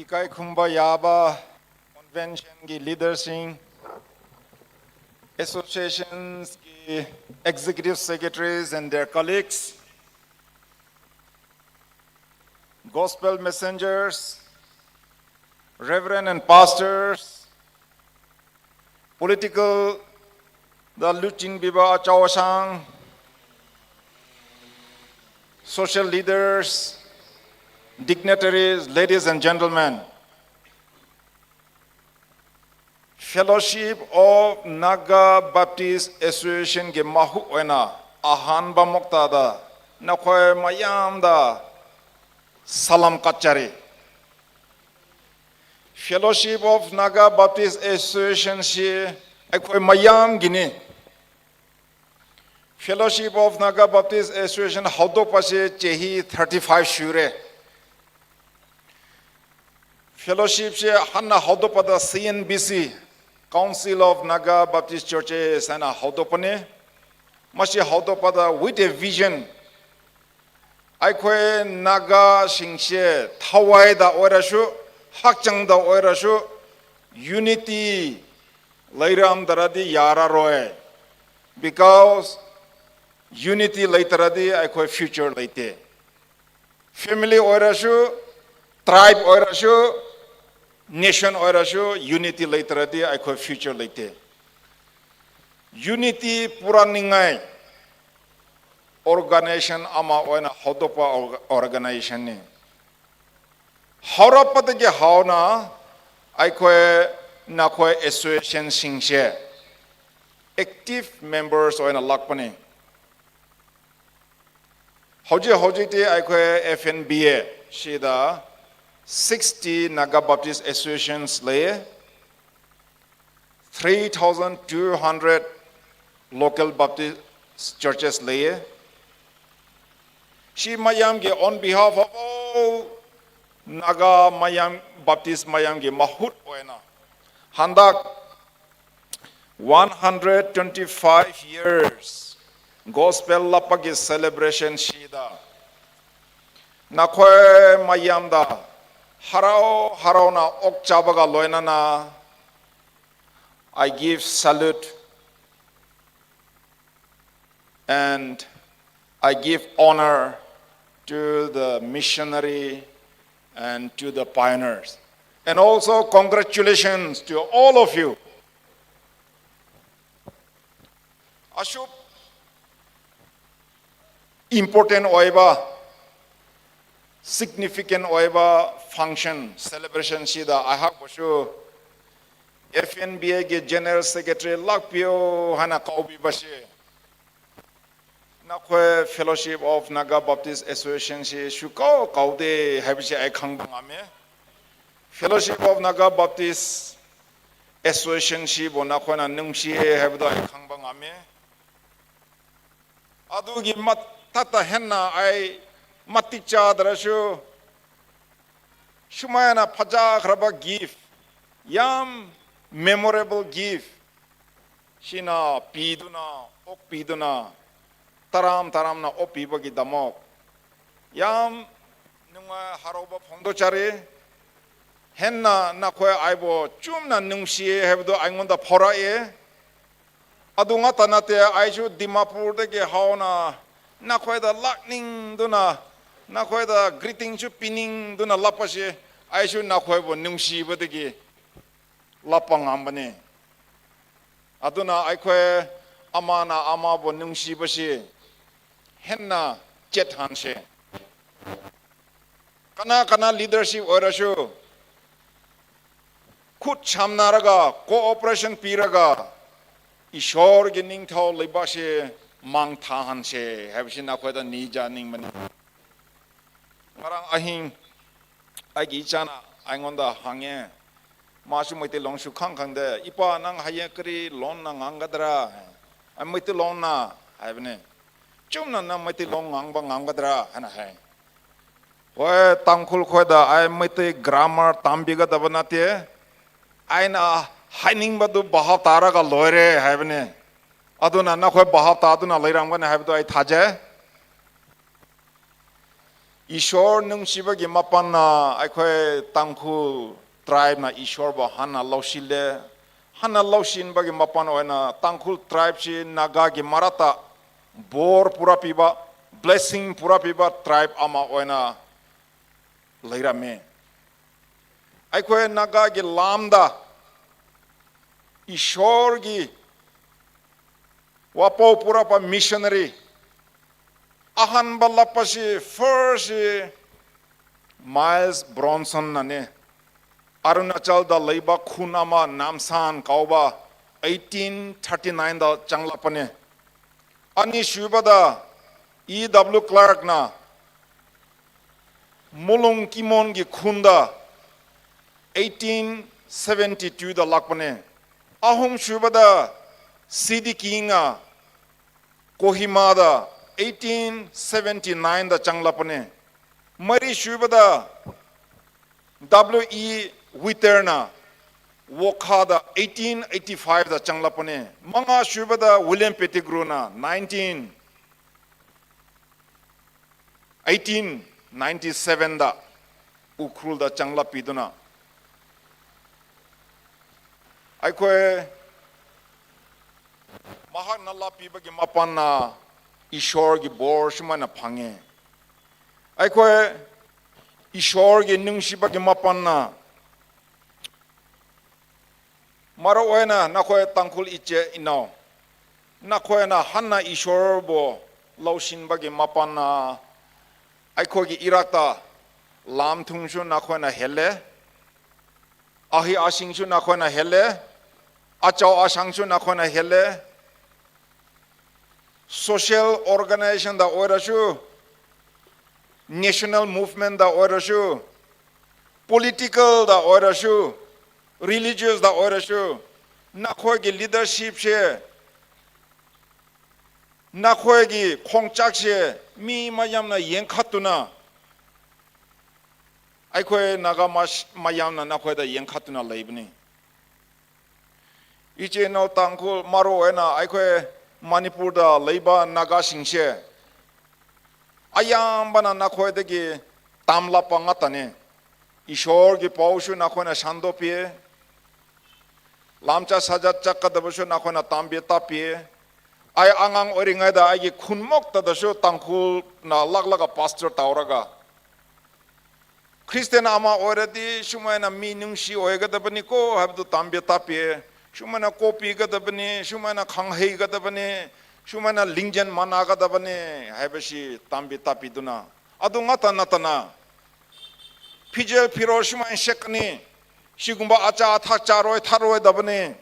Ikai khumba yāva convention ki leaders sing, associations ki executive secretaries and their colleagues, gospel messengers, reverend and pastors, political da luching biba achao ashang, social leaders, dignitaries, ladies and gentlemen. Fellowship of Naga Baptist Association ki mahut eina ahan bamok tada nakhoi mayamda salām kachari. Fellowship of Naga Baptist Association shi aikhoi mayam gini. Fellowship of Naga Baptist Association haoda pasi chehi thirty-five shure. Fellowship shi hānna haoda pada C N B C, Council of Naga Baptist Churches, eina haoda pani. Mashi haoda pada with a vision. Aikhoi Naga singshi thawai da oirashu, hakchang da oirashu, unity leiram daradi yararoi. Because unity leitaradi aikhoi future leite. Family oirashu, tribe oirashu, nation oirashu, unity leitaradi aikhoi future leite. Unity pura ningai organization ama oina haoda pa org-, organization ni. Haora padagi haona aikhoi nakhoi association singshi active members oina lāk pani. Hojik hojikti aikhoi F N B A shida sixty Naga Baptist Associations lei, three thousand two hundred local Baptist churches leiya. Shi mayamki on behalf of all Naga mayam, Baptist mayamki mahut oina, handak one hundred twenty-five years gospel lāpāki celebration shida nakhoi mayamda harao haraona okchāpaga loinana, I give salute and I give honor to the missionary and to the pioneers. And also congratulations to all of you. Ashuk important oiba, significant oiba function, celebration shida aihak boshu F N B A ki General Secretary lākpiyo hana kaobi bashi. Nakhoi Fellowship of Naga Baptist Association shi shukao kaode haibashi ai khangba ngame. Fellowship of Naga Baptist Association shibo nakhoina nungshiye haiba do ai khangba ngame. Aduki mathāda henna ai matik chādrashu, shumaina phachā kharaba gift, yam memorable gift shina piduna, okpiduna, taram taramna okpibaki damok yam nungai haraoba phongdo chari. Henna nakhoi aibo chumna nungshiye haiba do aingonda phoraye. Adu ngata nate, aishu Dimapur dagi haona nakhoida lākningduna, nakhoida greeting shu piningduna lāpashi, aishu nakhoibo nungshiba dagi lāpa ngambane. Aduna aikhoi amana amabo nungshibashi henna chethanshe. Kana kana leadership oirashu, khut chamnaraga, cooperation piraga, Ishorki ningthao leibashi mangthāhanshe haibashi nakhoida nija ningmane. Ngarang ahing aiki chana aingonda hange, masu Meiteilong shu khangkhangde, "Ipa, nang hayang kari lonna ngangkadra?" "Ai Meiteilongna," haibane. "Chumna nang Meiteilong ngangba ngangkadra?" hana hai. Hoi, Tangkhul khoida ai Meitei grammar tambi kadaba nate, aina hainingba do bhap tāraga loire haibane. Aduna nakhoi bhap tātuna leiramgane haiba do ai thāje. Ishor nungshiba ki mapanna aikhoi Tangkhul tribe na Ishorbo hana laoshile. Hana laoshinba ki mapan oina Tangkhul tribe shi Naga ki maratta bor pura piba, blessing pura piba tribe ama oina leirame. Aikhoi Naga ki lamda Ishorki wapao purapa missionary ahanba lāpashi first shi Miles Monson nane. Arunachalda leiba khun ama Namsan kaoba eighteen thirty-nine da changlāpane. Anishuibada E W Clark na Molungkimon ki khunda eighteen seventy-two da lākpane. Ahumshuibada C D King na Kohima da eighteen seventy-nine da changlāpane. Marishuibada W E Whittier na Wokha da eighteen eighty-five da changlāpane. Mangashuibada William Pettigrew na nineteen eighteen ninety-seven da Ukhrul da changlāpiduna, aikhoi mahakna lāpiba ki mapanna Ishorki bor shumana phange. Aikhoi Ishorki nungshiba ki mapanna mara oina nakhoi Tangkhul iche inao, nakhoina hana Ishorbo laoshinba ki mapanna, aikhoiki irakta lamthungshu nakhoina hele, ahi ashingshu nakhoina hele, achao ashangshu nakhoina hele, social organization da oirashu, national movement da oirashu, political da oirashu, religious da oirashu, nakhoiki leadership she Nakhoigi khongchakse mi mayamna yangkhattuna, aikhoi Naga mash-, mayamna nakhoida yangkhattuna leibani. Ichinao Tangkhul maro eina aikhoi Manipurda leiba Nagasingse, ayambana nakhoidagi tamlapa ngatane. Ishorgi paoshu nakhoina shandopi, lamcha saja chakkatabashu nakhoina tambi tapi. Ai angang oiringaida aigi khunmok tadashu Tangkhulna laklaga pastor tauraga, Christian ama oiradi shumaina mi nungshi oikadabani ko haibadu tambi tapi, shumaina kopi kadabani, shumaina khanghei kadabani, shumaina lingjen mana kadabani haibashi tambi tapiduna. Adu ngata natana, phijel phiro shumai shekani, shigumba acha athak charoi tharoi dabani,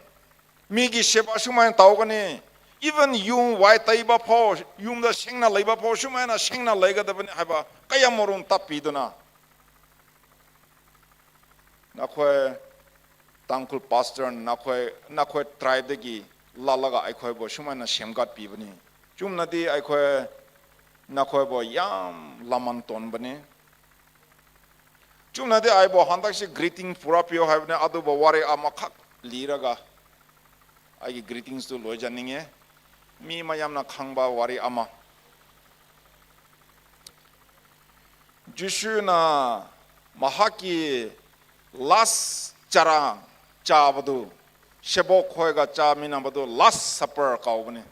migi sheba shumai taokani, even yum wai taiba pho, yumda shengna leiba pho shumaina shengna leikadabani haiba kayamorun tapiduna. Nakhoi Tangkhul pastor nakhoi, nakhoi tribe dagi lalaga aikhoibo shumaina semgatpibani. Chumnadi aikhoi nakhoibo yam laman tonbani. Chumnadi aibo hantakshi greeting pura pio haibani, adubo wari amakhak liraga aigi greetings tu loijaninge. Mi mayamna khangba wari ama. Jishuna mahakki last chara chabadu, shebok khoiga chaminabadu Last Supper kaobani.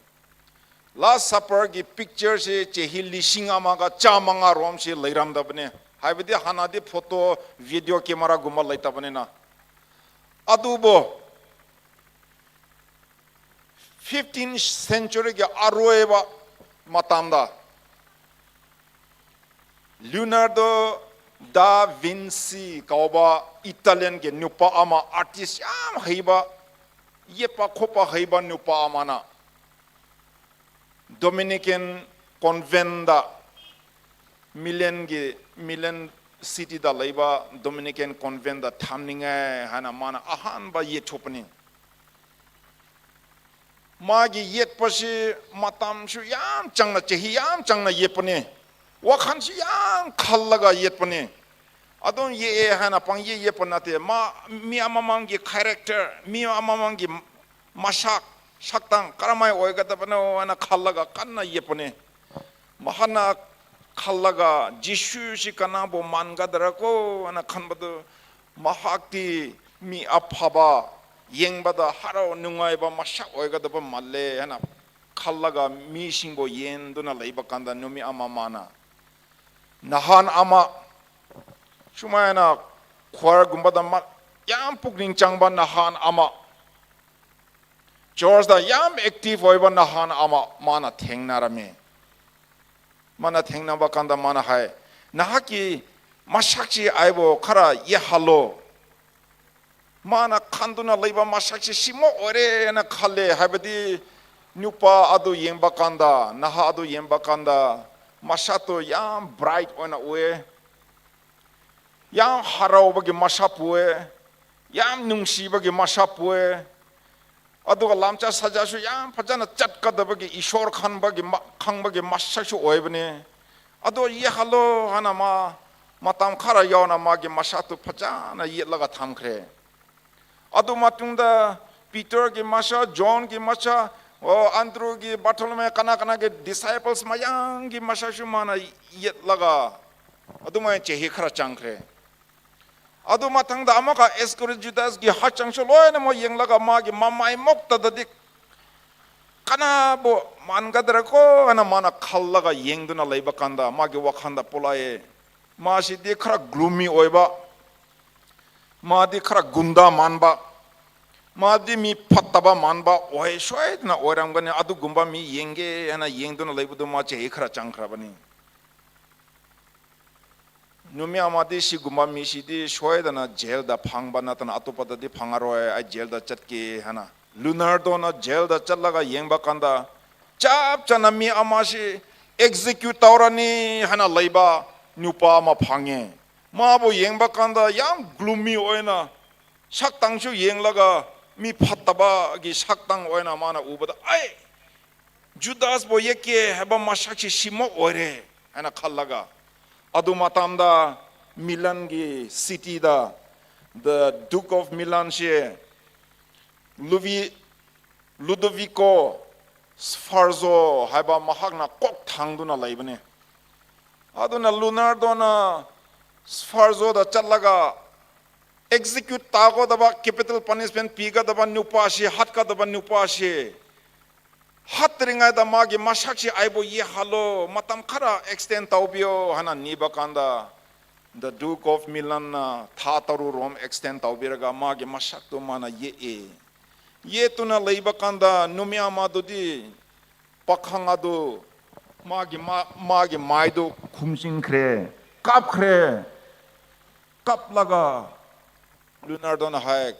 Last Supper gi picture si chehi lishing amaga chamanga romsi leiramdabani. Haibadi hanadi photo, video camera gumba leitabanina. Adubo fifteenth century gi aroiba matamda Leonardo da Vinci kaoba Italian gi nupa ama, artist yam heiba, yepa khopa heiba nupa amana Dominican convent da, Milan gi, Milan city da leiba Dominican convent da thamningai haina mana ahanba yetthupani. Magi yetpashi matamshu yam changna, chehi yam changna yetpani. Wakhanshu yam khallaga yetpani. Adon ye e haina pangye yetpa nate. Ma, mi amamanggi character, mi amamanggi masak, saktang karamai oikadabano haina khallaga kanna yetpani. Mahana khallaga Jishushi kanabo mangadara ko haina khanbadu, mahakti mi aphaba, yangbada harao nungaiba masak oikadaba male haina khallaga mishingbo yenduna leiba kanda numi amamana, nahan ama, shumaina choir gumbada ma, yam pukning changba nahan ama, church da yam active oiba nahan ama mana thengnarami. Mana thengnaba kanda mana hai, nahakki masakshi aibo khara yehalo. Mana khanduna leiba masakshi shimo oire na khale, haibadi nupa adu yangba kanda, naha adu yangba kanda, masatu yam bright oina ue. Yam haraobagi masapue, yam nungsibagi masapue. Aduga lamcha sajasu yam phajana chatkadabagi Ishor khangbagi ma-, khangbagi masaksu oibani. Adu yehalo haina ma, matam khara yaona magi masatu phajana yetlaga thamkhre. Adu matungda Peter gi masa, John gi masa, o Andrew gi, Bartholomew, kana kana gi disciples mayanggi masasu mana yetlaga, adumai chehi khara changkhre. Adu mathangda amaka Iscariot Judas gi hachangsu loina mo yanglaga magi mamai mokta dadi, kanabo mangadara ko haina mana khallaga yangduna leiba kanda magi wakhanda pulai. Masi di khara gloomy oiba, madi khara gunda manba, madi mi phattaba manba oi soidana oiramgani, adugumba mi yangge haina yangduna leibadu ma chehi khara changkhrabani. Numi amadi sigumba misi di soidana jail da phangba natana atupada di phangaroi, ai jail da chatke haina. Leonardo na jail da chatlaga yangba kanda, chapchana mi amasi execute taurani haina leiba nupa ama phange. Mabu yangba kanda yam gloomy oina, saktangsu yanglaga mi phattabagi saktang oina mana ubada, ai, Judas bu yeke haiba mashak chi shimok oire, haina khalaga. Adu matamda Milan ki city da, the Duke of Milan shi, Luvi-, Ludovico Sforza haiba mahakna kok thangduna leibane. Aduna Leonardo na Sforza da chatlaga execute tako daba capital punishment pi kadaba nupa shi, hat kadaba nupa shi. Hat ringai da magi mashak shi aibo ye halo, matam khara extend taobiyo, haina niba kanda. The Duke of Milan na tha taru rom extend taobiraga magi mashak tu mana ye e. Ye tuna leiba kanda, numia ma tu di, pakhang adu, magi ma-, magi mai tu khumsing kre, kap kre, kap laga, Leonardo na hai,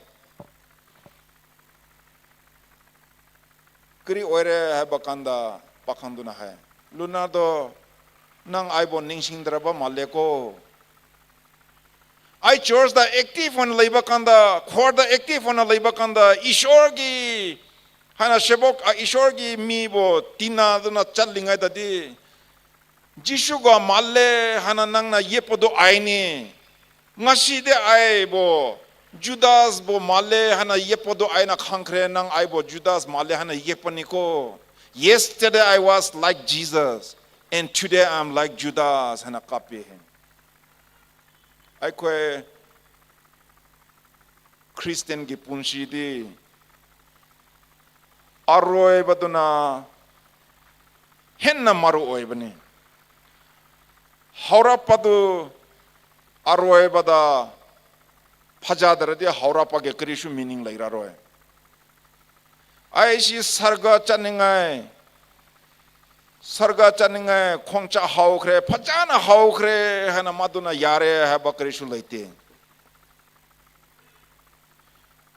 kri oire haiba kanda, pakhang tuna hai. Leonardo, nang aibo ningsing draba maleko. Ai church da active on leiba kanda, khor da active on leiba kanda, Ishwar ki, haina shebok a Ishwar ki mi bo tina duna chat lingai da di. Jishu ga male haina nangna yepodo aini. Ngashi de aibo Judas bo male haina yepodo aina khangkre nang aibo Judas male haina yepani ko. Yesterday I was like Jesus and today I'm like Judas haina kapi. Aikhoi Christian ki punshi di aroiba tuna henna maru oibani. Haorapa tu aroiba da phaja daradi haorapa ke karisu meaning leiraroi. Ai shi sarga chaningai, sarga chaningai, khongcha haokre, phajana haokre, haina maduna yare, haiba karisu leite.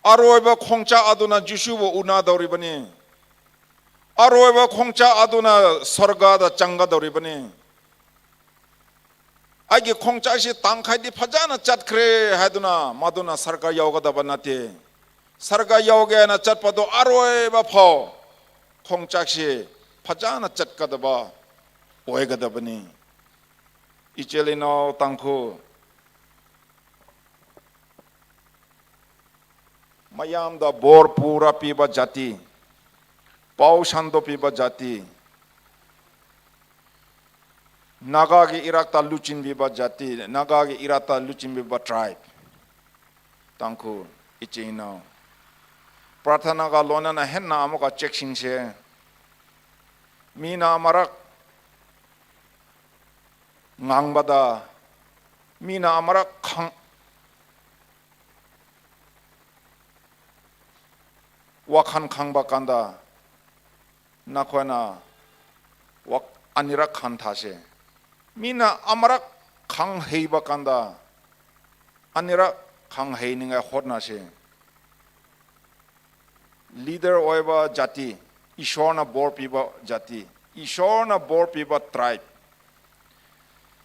Aroiba khongcha aduna Jishubu una dauribani. Aroiba khongcha aduna sarga da changa dauribani. Aigi khongcha shi tangkhai di phajana chatkre haiduna, maduna sarga yaoga daba nate. Sarga yaoga na chatpa do aroiba phao. Khongcha shi phajana chatka daba. Oiga dabani. Ichili nao Tangkhul. Mayamda bor pura piba jati, pao shanto piba jati, Naga ki irakta luchin piba jati, Naga ki irakta luchin piba tribe. Tangkhul, ichino. Prarthana ga lonana henna amuka check sing se. Mina amarak ngangbada, mina amarak khang, wakhan khangba kanda, nakhoina wak-, anirak khan thase. Mina amarak khangheiba kanda, anirak khangheiningai hotnase. Leader oiba jati, Ishorna bor piba jati, Ishorna bor piba tribe.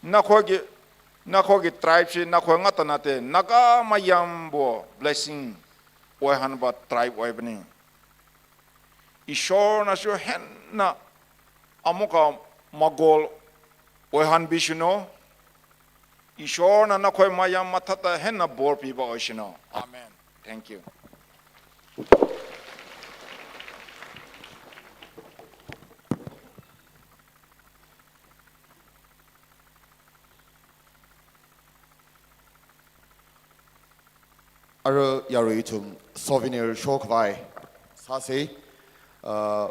Nakhoigi, nakhoigi tribe shi nakhoi ngata nate, Naga mayambo blessing oihanba tribe oibani. Ishorna shu henna amuka magol oihanbishino. Ishorna nakhoi mayam mathata henna bor piba oishino. Amen. Thank you. Aro yarui ithum souvenir shokhavai sāse, uh,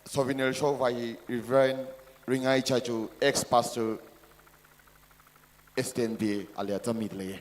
souvenir shokhavai Reverend Ringai Chachu, ex-pastor S T N B, ali atam midalei.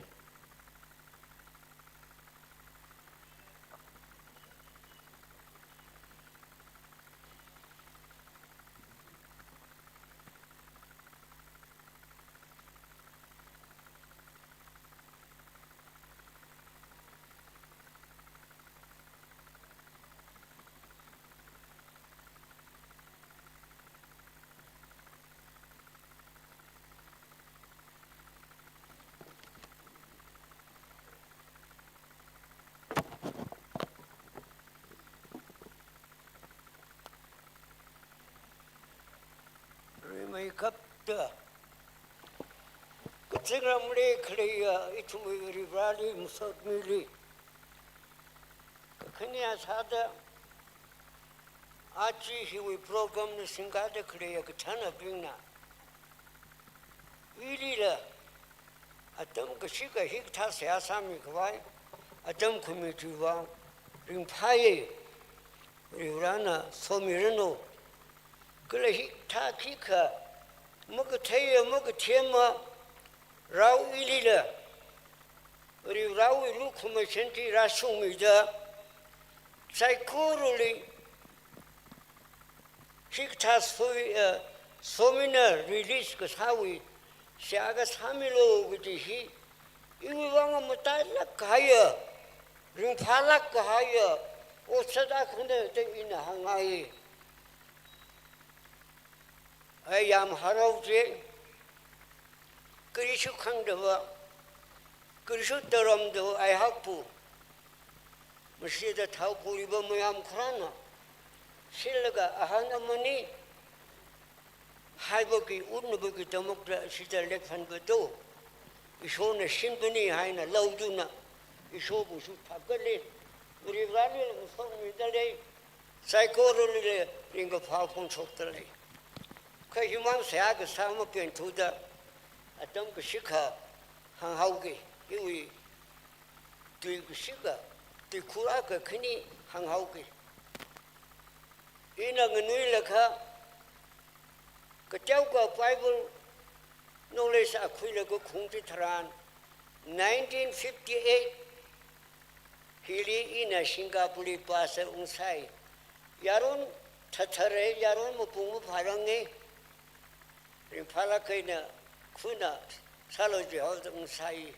Kazingram li khaleiya ithumwui Varivarali masotmili, kakhane sāda aja hiwui program na singkada khaleiya kathānabingna, ilila atam kashika hikathā seihā sāmikhavai atam khami chiwui vang ringphāya. Varivarana somiranu. Kala hikathā khikha makatheiya makathema rao ilila Varivarawui lukhamashan chi rāshungmida, saikorali hikathā soi, eh, somina release kasāwui seihā kasāmilu kaji hi iwui vang matailāk kahaiya, ringphālāk kahaiya otsak akhana da ina hāngngai. Ai yam haraoja, karishi khangdava, karishi taramdava aihakpu, mashida thao puriva mayam kharāna shilaga ahān amani haibaki, utnabaki tamakta shida lekhan kato, Ishona shinpani haina laoduna, Ishobu shu thapkale, Varivarali masotmidalei, saikorali ringkaphā phongshokdalei. Kha himang seihā kasā mapen thuda, atam kashika hānghaoki, iwui tui kashika, tui khura kakhane hānghaoki. Ina nganuilakha, kateokha Bible knowledge akhuilaga khungchi tharan, nineteen fifty-eight hili ina Singapore li pastor ungsai. Yaron thatharai, yaron mapung mapharanga. Ringphālāk eina khuna sālu jihaoda ungsai.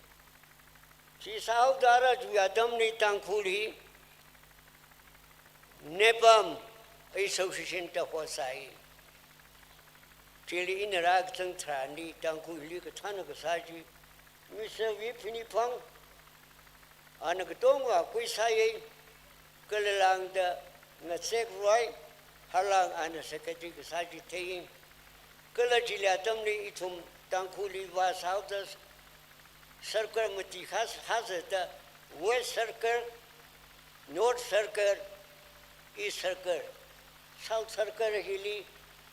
Chi sāhaoda ara chiwui atamli Tangkhul hi NEPAM Association da hosai. Chili ina rākazang tharanli Tangkhulli kathāna kasā chi Mister V Phiniphang, ana katonga khuisāya, kala lāngda Ngazek Roy, halang ana secretary kasā chi thei. Kala chili atamli ithum Tangkhulli vāsāhaoda circle mati khas hazada West Circle, North Circle, East Circle, South Circle hili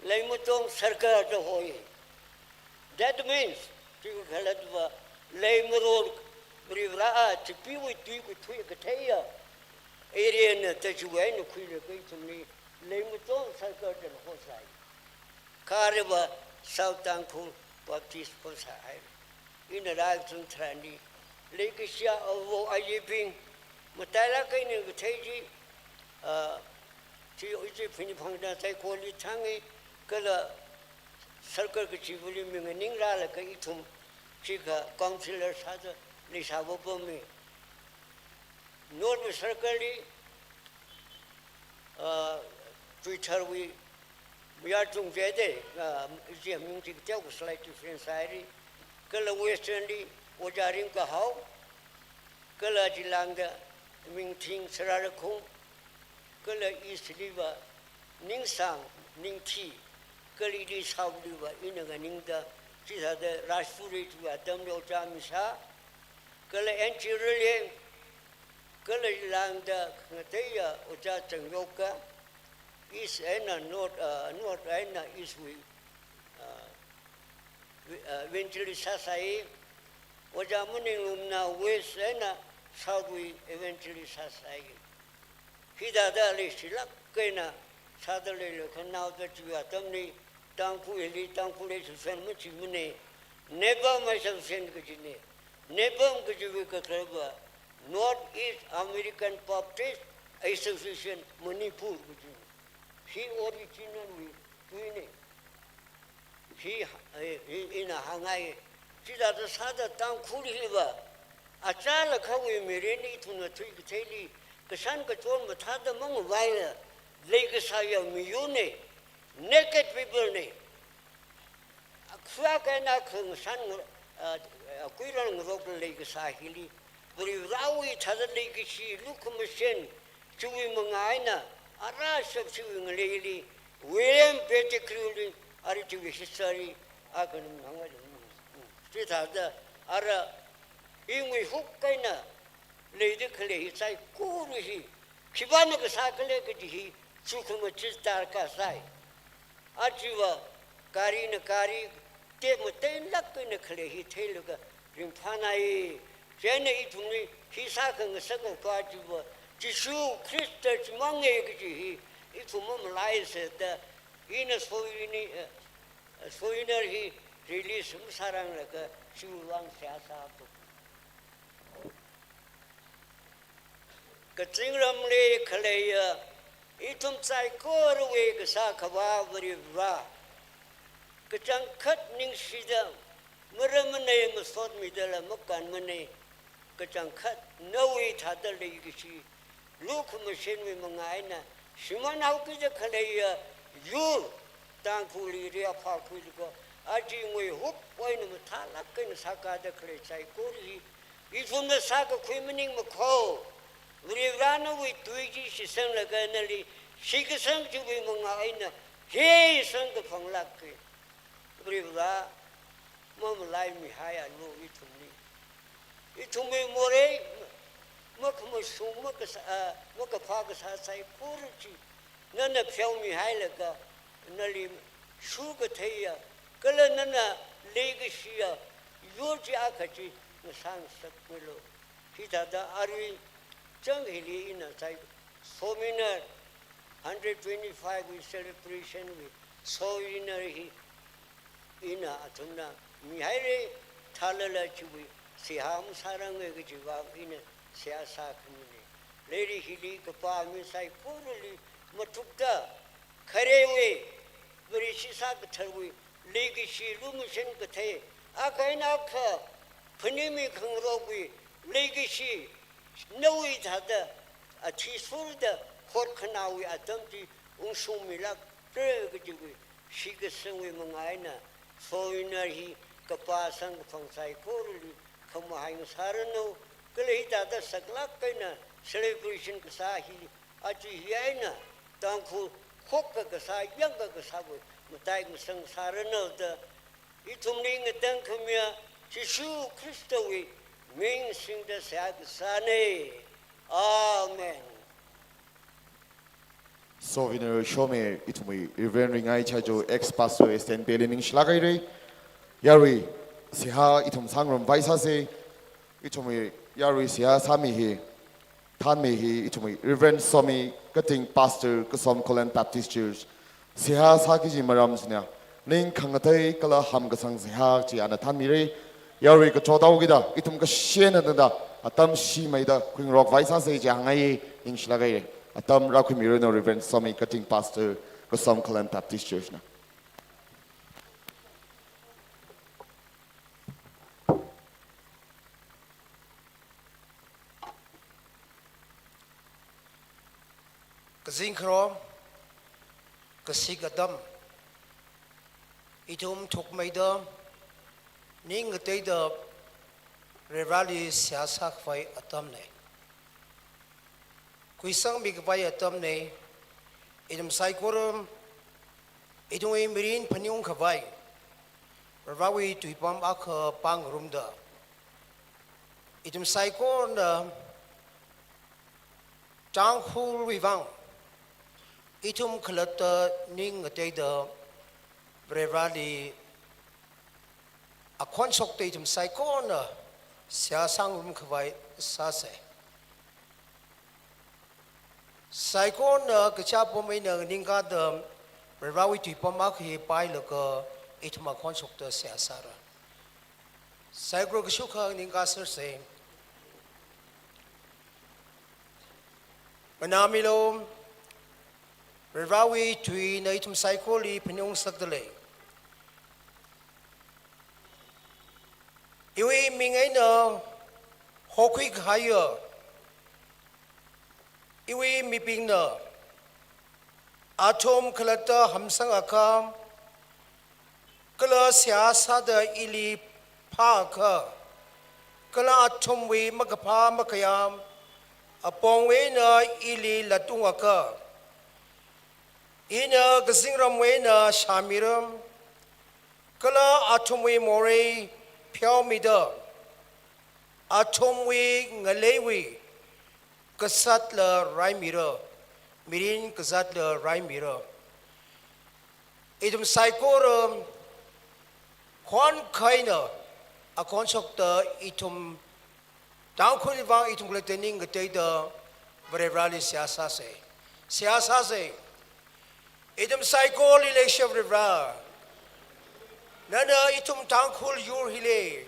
Leimathong Circle da hoi. That means, chi khalatva Leimaror Varivara a chipeewui tui kathui katheiya area na da chiwui eina khuilaga ithumli Leimathong Circle da hosai. Kha areva South Tangkhul Baptist hosāhai. Ina rākazang tharanli, leikashiya avo ayibing, matailāk eina kathei chi, ah, chi, chi Phiniphangna saikora thanga, kala circle kachivali mi nganingrālaga ithum chikha councillor sāda leisāva pami. North Circle li, ah, Twitter wui mayarchung jide, ah, ishi ming chi kateokha slight difference sāhaira. Kala Western li Ojā Ringkahao, kala chilāngda Mingthing Sararakhong, kala East liva Ningsang Ningthi, kala ili South liva ina nganingda, chithāda Rajpuri chiwui atamli Ojā Mishā, kala N G Rileng, kala lāngda khangateiya Ojā Changyoka, East eina North, ah, North eina East wui, ah, wi-, ah, evangelist sāsai, Ojā Maninglumna West eina South wui evangelist sāsai. Hithāda leishilāk eina sāda leilakha naoda chiwui atamli Tangkhul hili Tangkhul Association machimana, NEPAM Association kajina. NEPAM kajiwui kakhalatva North East American Baptist Association Manipur kajina. Hi original wui tuina. Hi, eh, hi ina hāngngai. Chithāda sāda Tangkhul hiva achālakhawui mirin ithumna thuikatheili kashan kachon mathāda mangavaila leikasāya miyurna, naked people na. Akhuiya kaina khangashan nga-, ah, ah, kuiran ngarokla leikasā hili Varivarawui thāda leikashi lukhamashan chiwui manga eina ara shap chiwui ngaleili William Pettigrew li, ara chiwui history Akha nung hāngwui lung. Chithāda ara, ingui huk kaina leida khalei hi saikora hi, khipāna kasā khala kaji hi, chukhama chi darkar sai. Ajava, garina gari, tep mateinlāk kaina khalei hi theilaga ringphānai. Chieina ithumli hi sākhangasak ngakha ajava, Jishu Khrista chimangna kaji hi, ithum mamalaisa da, ina souvenir, eh, souvenir hi release masāranglaga chiwui vang seihā sāthu. Kazingramli khaleiya ithum saikorawui kasā Akhava Varivara, kachangkhat ningshida, maramanei masotmidala makānmanei, kachangkhat nawui thāda leikashi, lukhamashanwui manga eina shimānhaokida khaleiya yur Tangkhulli riya phākhuilaga, aja ngui huk eina mathālāk eina sākada khalei saikora hi, ithumna sākakhui maningmakho, Varivarana nawui tui chi shitsanglaga nali shitkasang chiwui manga eina hi samkaphanglāka. Varivara, mamalaimihaialu ithumli. Ithumwui morei, makhamashung, makasā, ah, makaphā kasā saikora chi nana pheomihailaga, nali shukatheiya, kala nana leikashiya yur chi akha chi ngasāngasakmilu. Hithāda arui chang hili ina sai souvenir hundred twenty-five wui celebration wui souvenir hi ina athumna mihaira, thālala chiwui seihā masāranga kajiwui vang ina seihā sākhamina. Lairik hili kapā mi saikorali mathukta, kharewui, Vareshi sākatharwui leikashi lumashan kathei, akha eina akha phaningmi khangarokwui leikashi, nawui thāda athishurda hotkhanāwui atam chi ungshungmilākra kajiwui shitkasangwui manga eina souvenir hi kapā samkaphang saikorali khamahai ngasāranu, kala hithāda saklāk eina celebration kasā hi, aja hi eina Tangkhul khokkha kasā, yangkha kasāwui matai ngasang sāranu da, ithumli ngatangkhamiya Jishu Khristawui ming singda seihā kasāna. Amen. Souvenir shomi ithumwui Reverend Ringai Chajo, ex-pastor Eastern Valley, ningshilāk haira. Yarui seihā ithum sāngarumvai sāsa. Ithumwui yarui seihā sāmi hi, thānmi hi ithumwui Reverend Somi, cutting pastor, Kasom Khullen Baptist Church. Seihā sāki kaji maram china ning khangatei kala hamkasang seihā chi ana thānmira. Yarui kachotaokida ithum kashenna tangda atam shimeida khuingarokvai sāsa chi hāngngai, ningshilāk haira. Atam rākhuimiranu Reverend Somi, cutting pastor, Kasom Khullen Baptist Church na. Kazingkharom, kasik atam, ithum thukmeida, ning ngateida Varivarali seihā sākhavai atamna. Khuisangmikhavai atamna. Ithum saikora, ithumwui mirin phaningungkhavai Varivarawui tuipam akha pāngarumda, ithum saikorana Tangkhulwui vang ithum khalatta ning ngateida Varivarali akhon shokta ithum saikorana seihā sāngarumkhavai sāsa. Saikorana kachapam eina nganingkada Varivarawui tuipam akha hi pailaga ithum akhon shokta seihā sāra. Saikora kashokha nganingkā sersa. Nganāmilu, Varivarawui tuina ithum saikorali phaningungsakdalei. Iwui ming eina hokhui kahaiya iwui mibingna athum khalatta hamsangakha, kala seihā sāda ili phāakha, kala athumwui makaphā makhayā apongwui eina ili latungakha, ina kazingramwui eina shāmira, Kala athumwui morei pheomida, athumwui ngaleiwui kazatla raimira, mirin kazatla raimira. Ithum saikora khon khaina akhon shokta ithum Tangkhulwui vang ithum khalatta ning ngateida Varivarali seihā sāsa. Seihā sāsa. Ithum saikorali leishiya Varivara, nana ithum Tangkhul yur hili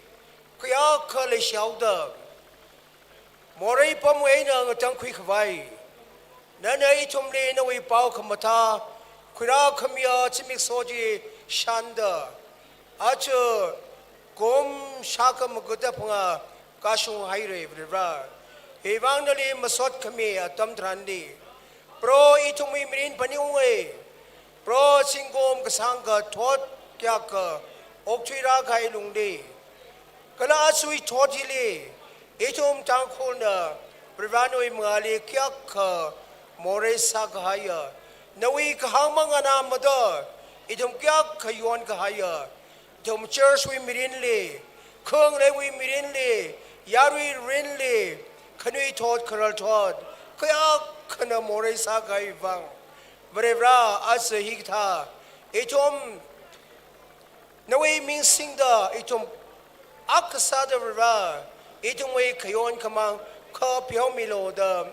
kayākha leishihaoda, morei pamwui eina ngatangkhui khavai, nana ithumli nawui pao khamathā khuirākhamiya zimiksho chi shānda, aja kum shākha magada phangā kashung haira Varivara. Hivang nali masot khami atam tharanli, Proho, ithumwui mirin phaningunga. Proho, zingkum kasāngkha thot kayākha okthuirākahai lungli, kala ajawui thot hili ithum Tangkhulna Varivara nawui mangāli kayākha morei sākahaiya, nawui kahāng mangānāmada ithum kayākha yonkahaiya, ithum church wui mirinli, khangaleiwui mirinli, yarui mirinli, khanuithot khararthot kayākhana morei sākahai vang, Varivara, aja hikathā ithum nawui ming singda ithum akha sāda Varivara, ithumwui khayon khamāng kha pheomilu da,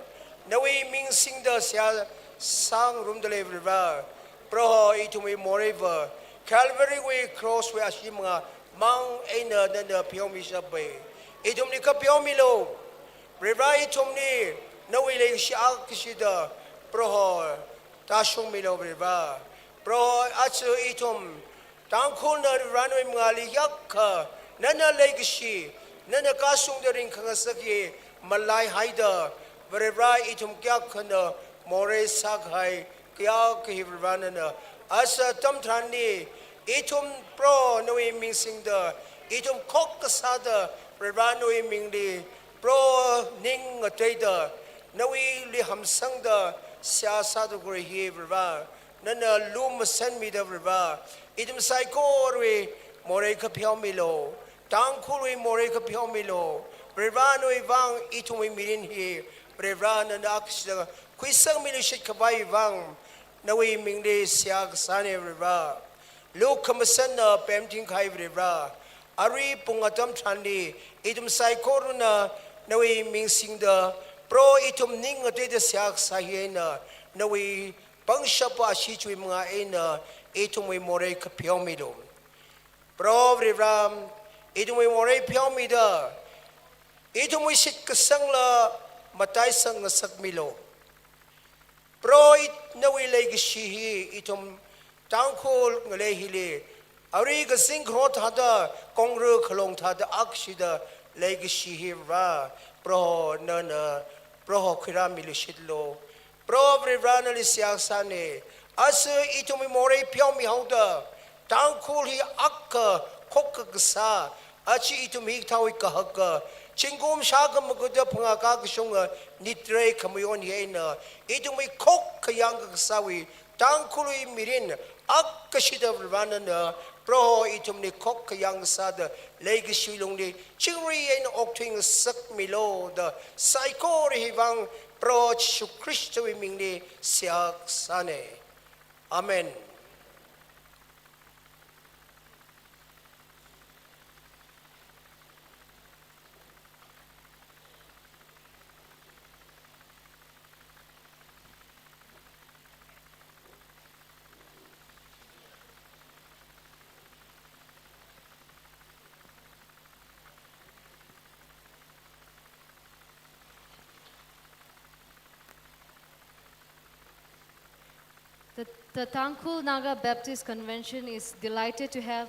nawui ming singda seihā sāngarumda lei Varivara. Proho, ithumwui moreiva Calvary wui cross wui ashee mangāmang eina nana pheomishapa. Ithumli kha pheomilu. Varivara, ithumli nawui leikashi akashida Proho tāshungmilu Varivara. Proho, aja ithum Tangkhulna Varivara nawui mangāli kayākha nana leikashi, nana kashungda ringkhangasak hi malaihaida, Varivara, ithum kayākhana morei sākahai kayākha hi Varivara nana aja atam tharanli ithum Proho nawui ming singda, ithum khokkha sāda Varivara nawui mingli, Proho ning ngateida, nawuili hamsangda seihā sāda khalei hi Varivara, nana lumashanmida Varivara, ithum saikorawui morei kha pheomilu, Tangkhulwui morei kha pheomilu. Varivara, nawui vang ithumwui mirin hi Varivara nana akashida khuisangmiluishit khavai vang, nawui mingli seihā kasāna Varivara. Lukhamashanna pemting kahai Varivara, arui pung atam tharanli ithum saikorana nawui ming singda, Proho, ithum ning ngateida seihā kasā hi eina, nawui pangshap ashee chiwui mangā eina ithumwui morei kha pheomilu. Proho Varivara, ithumwui morei pheomida, ithumwui shitkasangla mataisang ngasakmilu. Proho, it-, nawui leikashi hi ithum Tangkhul ngalei hili, arui kazing kharot thāda, kongra khalong thāda akashida leikashi hi Varivara, Proho nana, Proho khuirāmiluishitlu. Proho Varivara, nali seihā sāna. Aja ithumwui morei pheomihaoda, Tangkhul hi akha khokkha kasā, aja ithum hikathāwui kahaka, zingkum shākha magada phangā kakashunga nitrei khamayon hi eina, ithumwui khokkha yangkasāwui Tangkhulwui mirin akashida Varivara nana, Proho, ithumli khokkha yangkasāda leikashi lungli chingri eina okthuingasakmilu da, saikora hi vang Proho Jishu Khristawui mingli seihā kasāna. Amen. The, the Tangkhul Naga Baptist Convention is delighted to have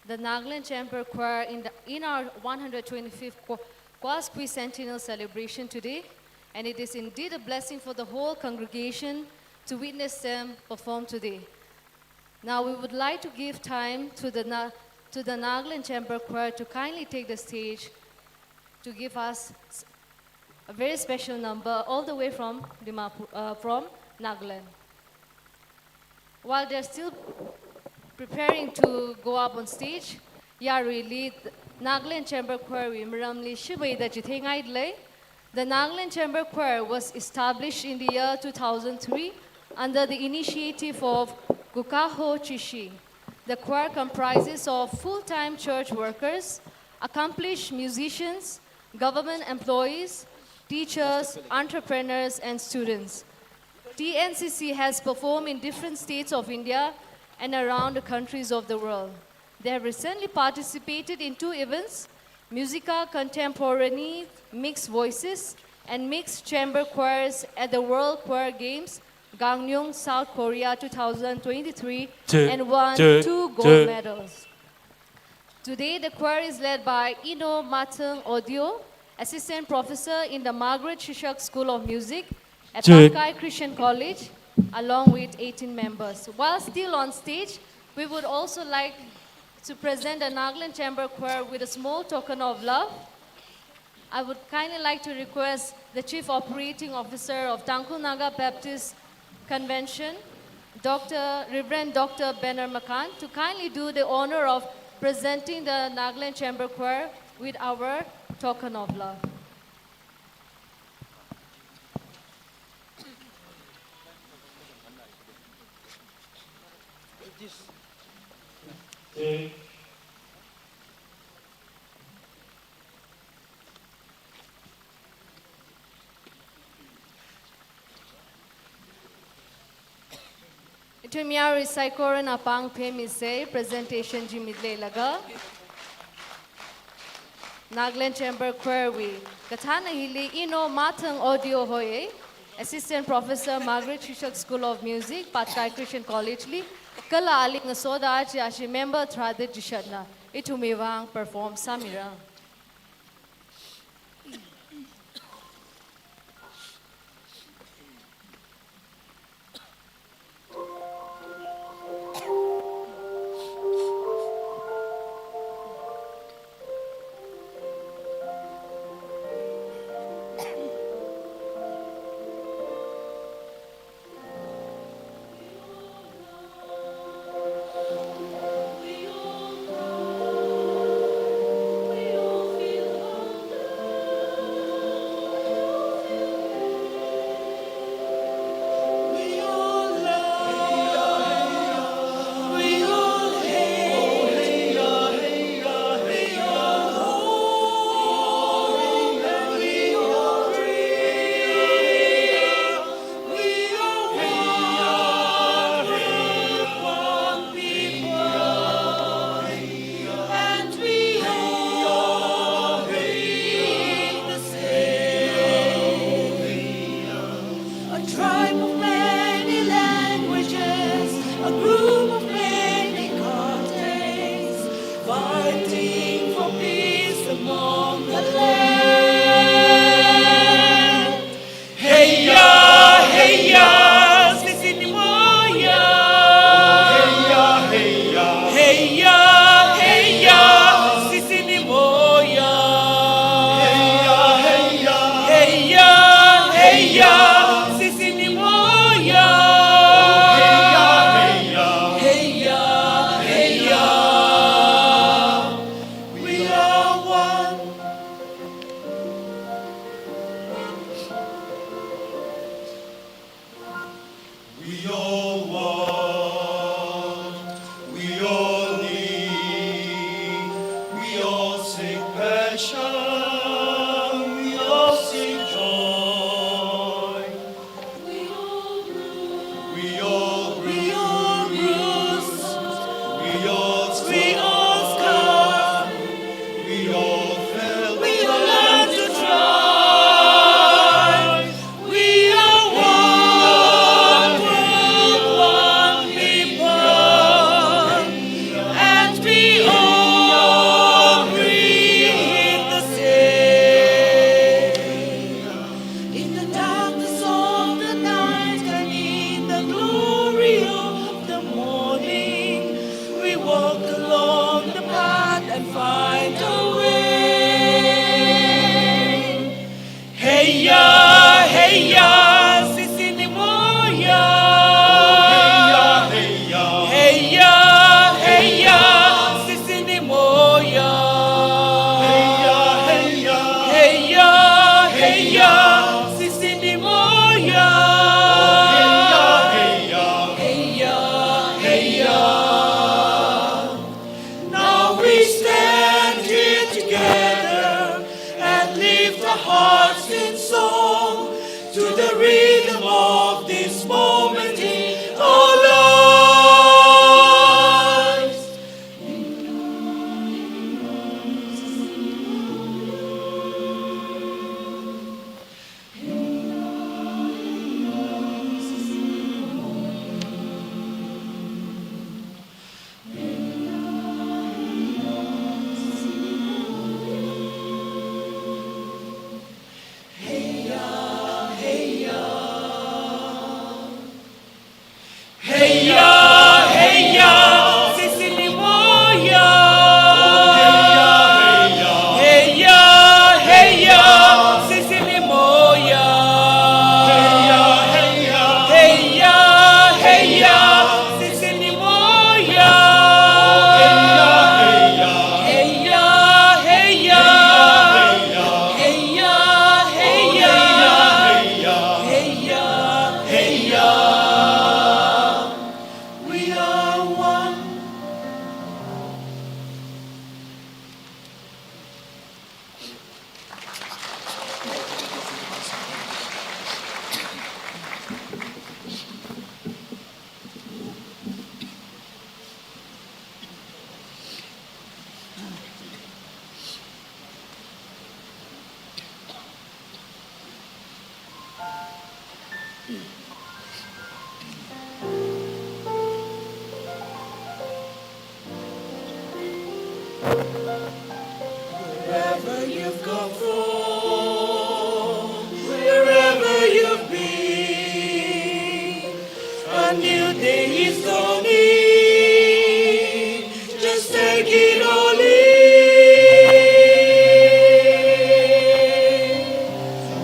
the Nagaland Chamber Choir in the, in our one hundred twenty-fifth Kwa-, Kwa Squecentennial celebration today, and it is indeed a blessing for the whole congregation to witness them perform today. Now we would like to give time to the Na-, to the Nagaland Chamber Choir to kindly take the stage to give us s-, a very special number all the way from Dimapur, uh, from Nagaland. While they're still Preparing to go up on stage, yaruili Nagaland Chamber Choir wui maramli shivaida chitheingailei. The Nagaland Chamber Choir was established in the year two thousand three under the initiative of Gukaho Chishi. The choir comprises of full-time church workers, accomplished musicians, government employees, teachers, entrepreneurs, and students. T N C C has performed in different states of India and around the countries of the world. They have recently participated in two events, Musica Contemporanea Mixed Voices and Mixed Chamber Choirs at the World Choir Games, Gangneung, South Korea two thousand twenty-three, and won two gold medals. Today, the choir is led by Ino Matang Audio, Assistant Professor in the Margaret Shishak School of Music at Patkai Christian College, along with eighteen members. While still on stage, we would also like to present the Nagaland Chamber Choir with a small token of love. I would kindly like to request the Chief Operating Officer of Tangkhul Naga Baptist Convention, Doctor Reverend Doctor Benner Makan, to kindly do the honor of presenting the Nagaland Chamber Choir with our token of love. Ithum yarui saikorana pāng phemisa, presentation chi mitleilaga. Nagaland Chamber Choir wui kathāna hili Ino Matang Audio hoi, Assistant Professor, Margaret Shishak School of Music, Patkai Christian College li, kala ali ngasoda achi ashi member tharāda chishatna ithumwui vang perform sāmira. A tribe of many languages, a group of many continents, fighting for peace among the land. Heya, heya, sisi ni moya. Heya, heya. Heya, heya, sisi ni moya. Heya, heya. Heya, heya, sisi ni moya. Heya, heya. Heya, heya. We are one. We all want, we all need, we all seek passion, we all seek joy. We all bruise, we all bruise, we all bruise, we all scar, we all fail, we all learn to try. We are one group, one people, and we all breathe the Heiya, heiya, heiya, heiya, sisili moya. Heiya, heiya, heiya, heiya. Now we stand here together and lift our hearts in song to the rhythm of this moment in our lives. Heiya, heiya, sisili moya. Heiya, heiya, sisili moya. Heiya, heiya, sisili moya. Heiya, heiya, heiya, heiya, heiya, heiya. We are one. Wherever you've come from, wherever you've been, a new day is dawning. Just take it all in.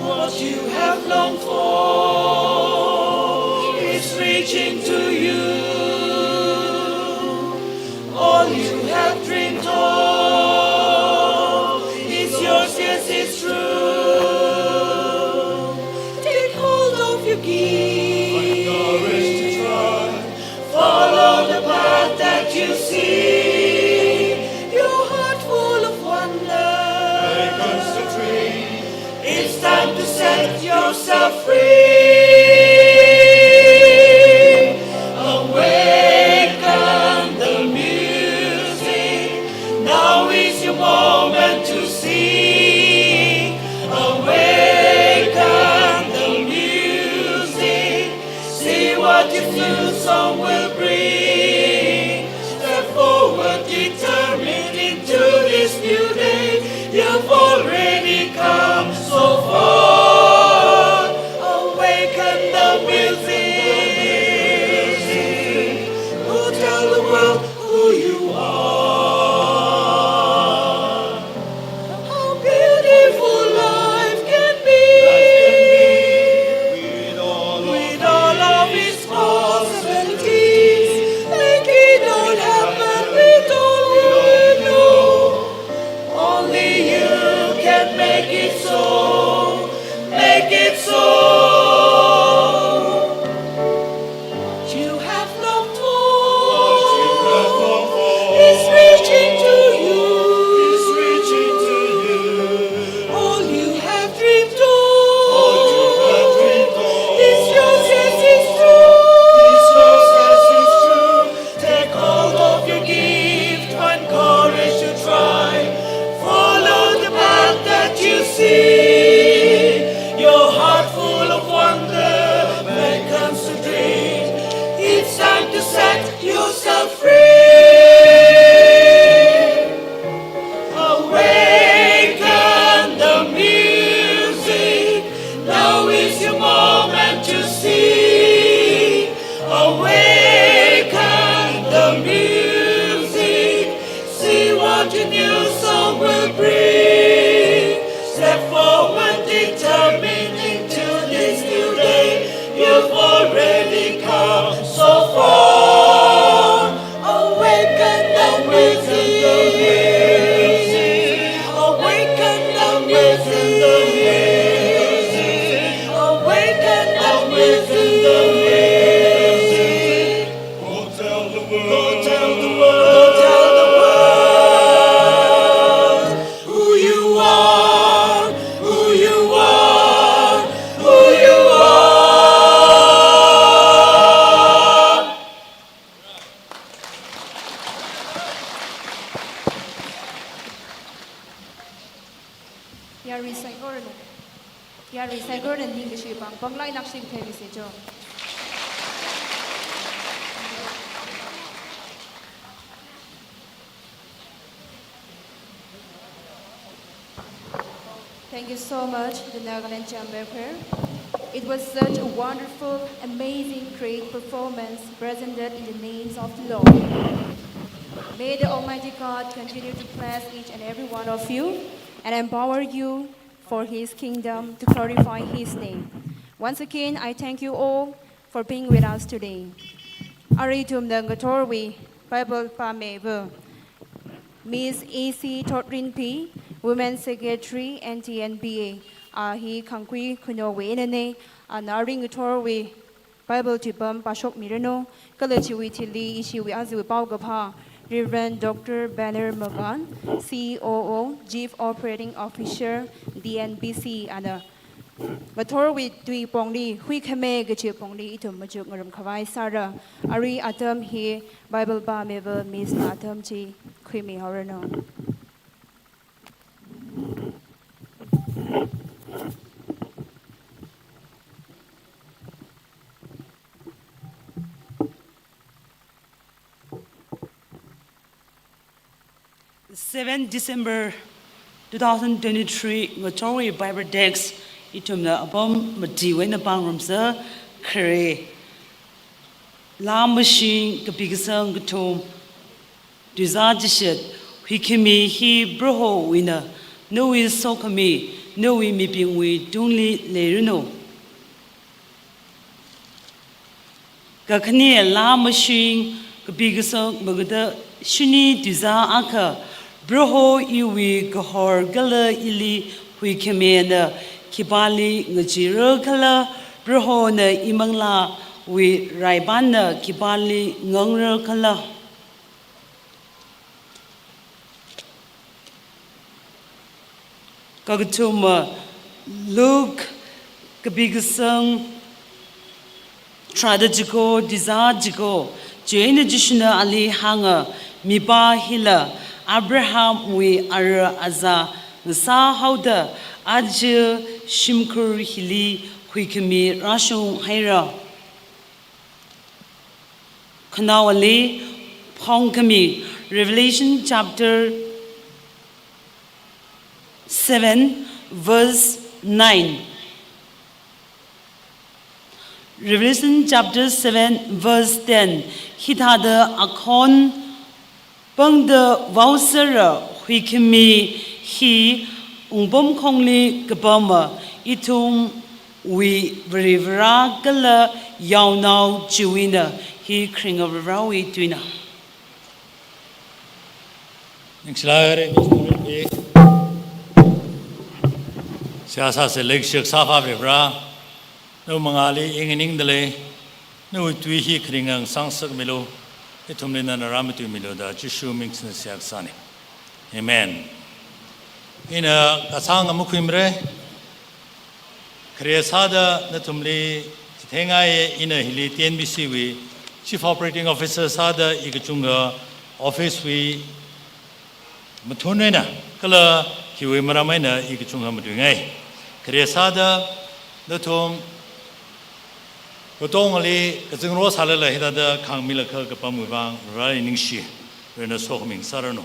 What you have longed for is reaching to you. All you have dreamed of is yours, yes, it's true. Take hold of your gift. Find courage to try. Follow the path that you see. Your heart full of wonder. Make us a tree. It's time to set yourself free. Awaken the music. Now is your moment to sing. Awaken the music. See what this new song will bring. Step forward, determined into this new day. You've already come so far. Awaken the music. Go tell the world who you are. Yarui saikorana, yarui saikorana ningkashi pāng, pānglai lakshing thei misi jo. Thank you so much, the Nagaland Chamber Choir. It was such a wonderful, amazing, great performance presented in the names of the Lord. May the Almighty God continue to bless each and every one of you and empower you for His kingdom to glorify His name. Once again, I thank you all for being with us today. Arui ithumna ngathorwui Bible pāmeiva Miss A C Thotrinpi, Women Secretary, N T N B A, a hi Khangkhui Khunou wui einana, ana arui ngathorwui Bible tuipam pāshokmiranu, kala chiwui thili ishiwui aziwui paokaphā, Reverend Doctor Banner Magan, C O O, Chief Operating Officer, D N B C, ana ngathorwui tui pongli, huikhame kachi pongli ithum machuk ngarum khavai sāra. Arui atam hi Bible pāmeiva Miss na atam chi khuimi haoranu. Seven December two thousand twenty-three, ngathorwui Bible text ithumna apam mati wui eina pāngrumsa, khare, Laa Mashing kapi kasang kathum, tuizā chishat, huikhami hi Prohowuina, nawui sokhami, nawui mibingwui tungli leiranu. Kakhane Laa Mashing kapi kasang magada shini tuizā akha, Proho iwui kahor kala ili huikhamina khipāli ngacheera khala, Prohona imanglāwui raipanna khipāli ngangra khala. Kakathuma Luke kapi kasang tharāda chiko, tuizā chiko, chieina Jishuna ali hānga, mipā hila Abrahamwui ara azā ngasā haoda aja shimkhur hili huikhami rāshung haira. Khanaowali phongkhami, Revelation chapter seven, verse nine. Revelation chapter seven, verse ten. Hithāda akhon pangda vaosera, huikhami hi wungpamkhongli kapama, ithumwui Varivarā kala yaonao chiwuina. Hi kharinga Varivarāwui tuina. Ningshilāk haira, Mister Rinpi. Seihā sāsa, leikashi kasā Akhava Varivarā, nawui mangāli i nganingdalei, nawui tui hi kharinga ngasāngasakmilu, ithumli nana rāmatuimilu da Jishu ming singda seihā kasāna. Amen. Ina kachāng makhuimara, khare sāda nathumli chitheingai. Ina hili T N B C wui Chief Operating Officer sāda i kachungkha office wui mathun eina kala hiwui maram eina i kachungkha matuingai. Khare sāda nathum katongali kazingro sālala hithāda khāngmilakha kapamwui vāng Vareli ningshi, Varena sokhami ngasāranu.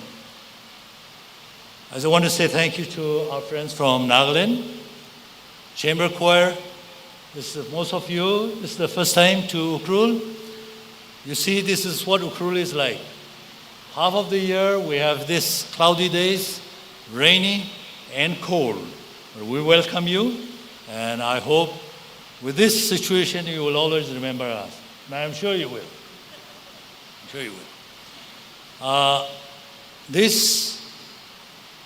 I also want to say thank you to our friends from Nagaland Chamber Choir. This is, most of you, this is the first time to Ukhrul. You see, this is what Ukhrul is like. Half of the year we have this cloudy days, rainy and cold. But we welcome you, and I hope with this situation you will always remember us. And I am sure you will. I'm sure you will. Uh, this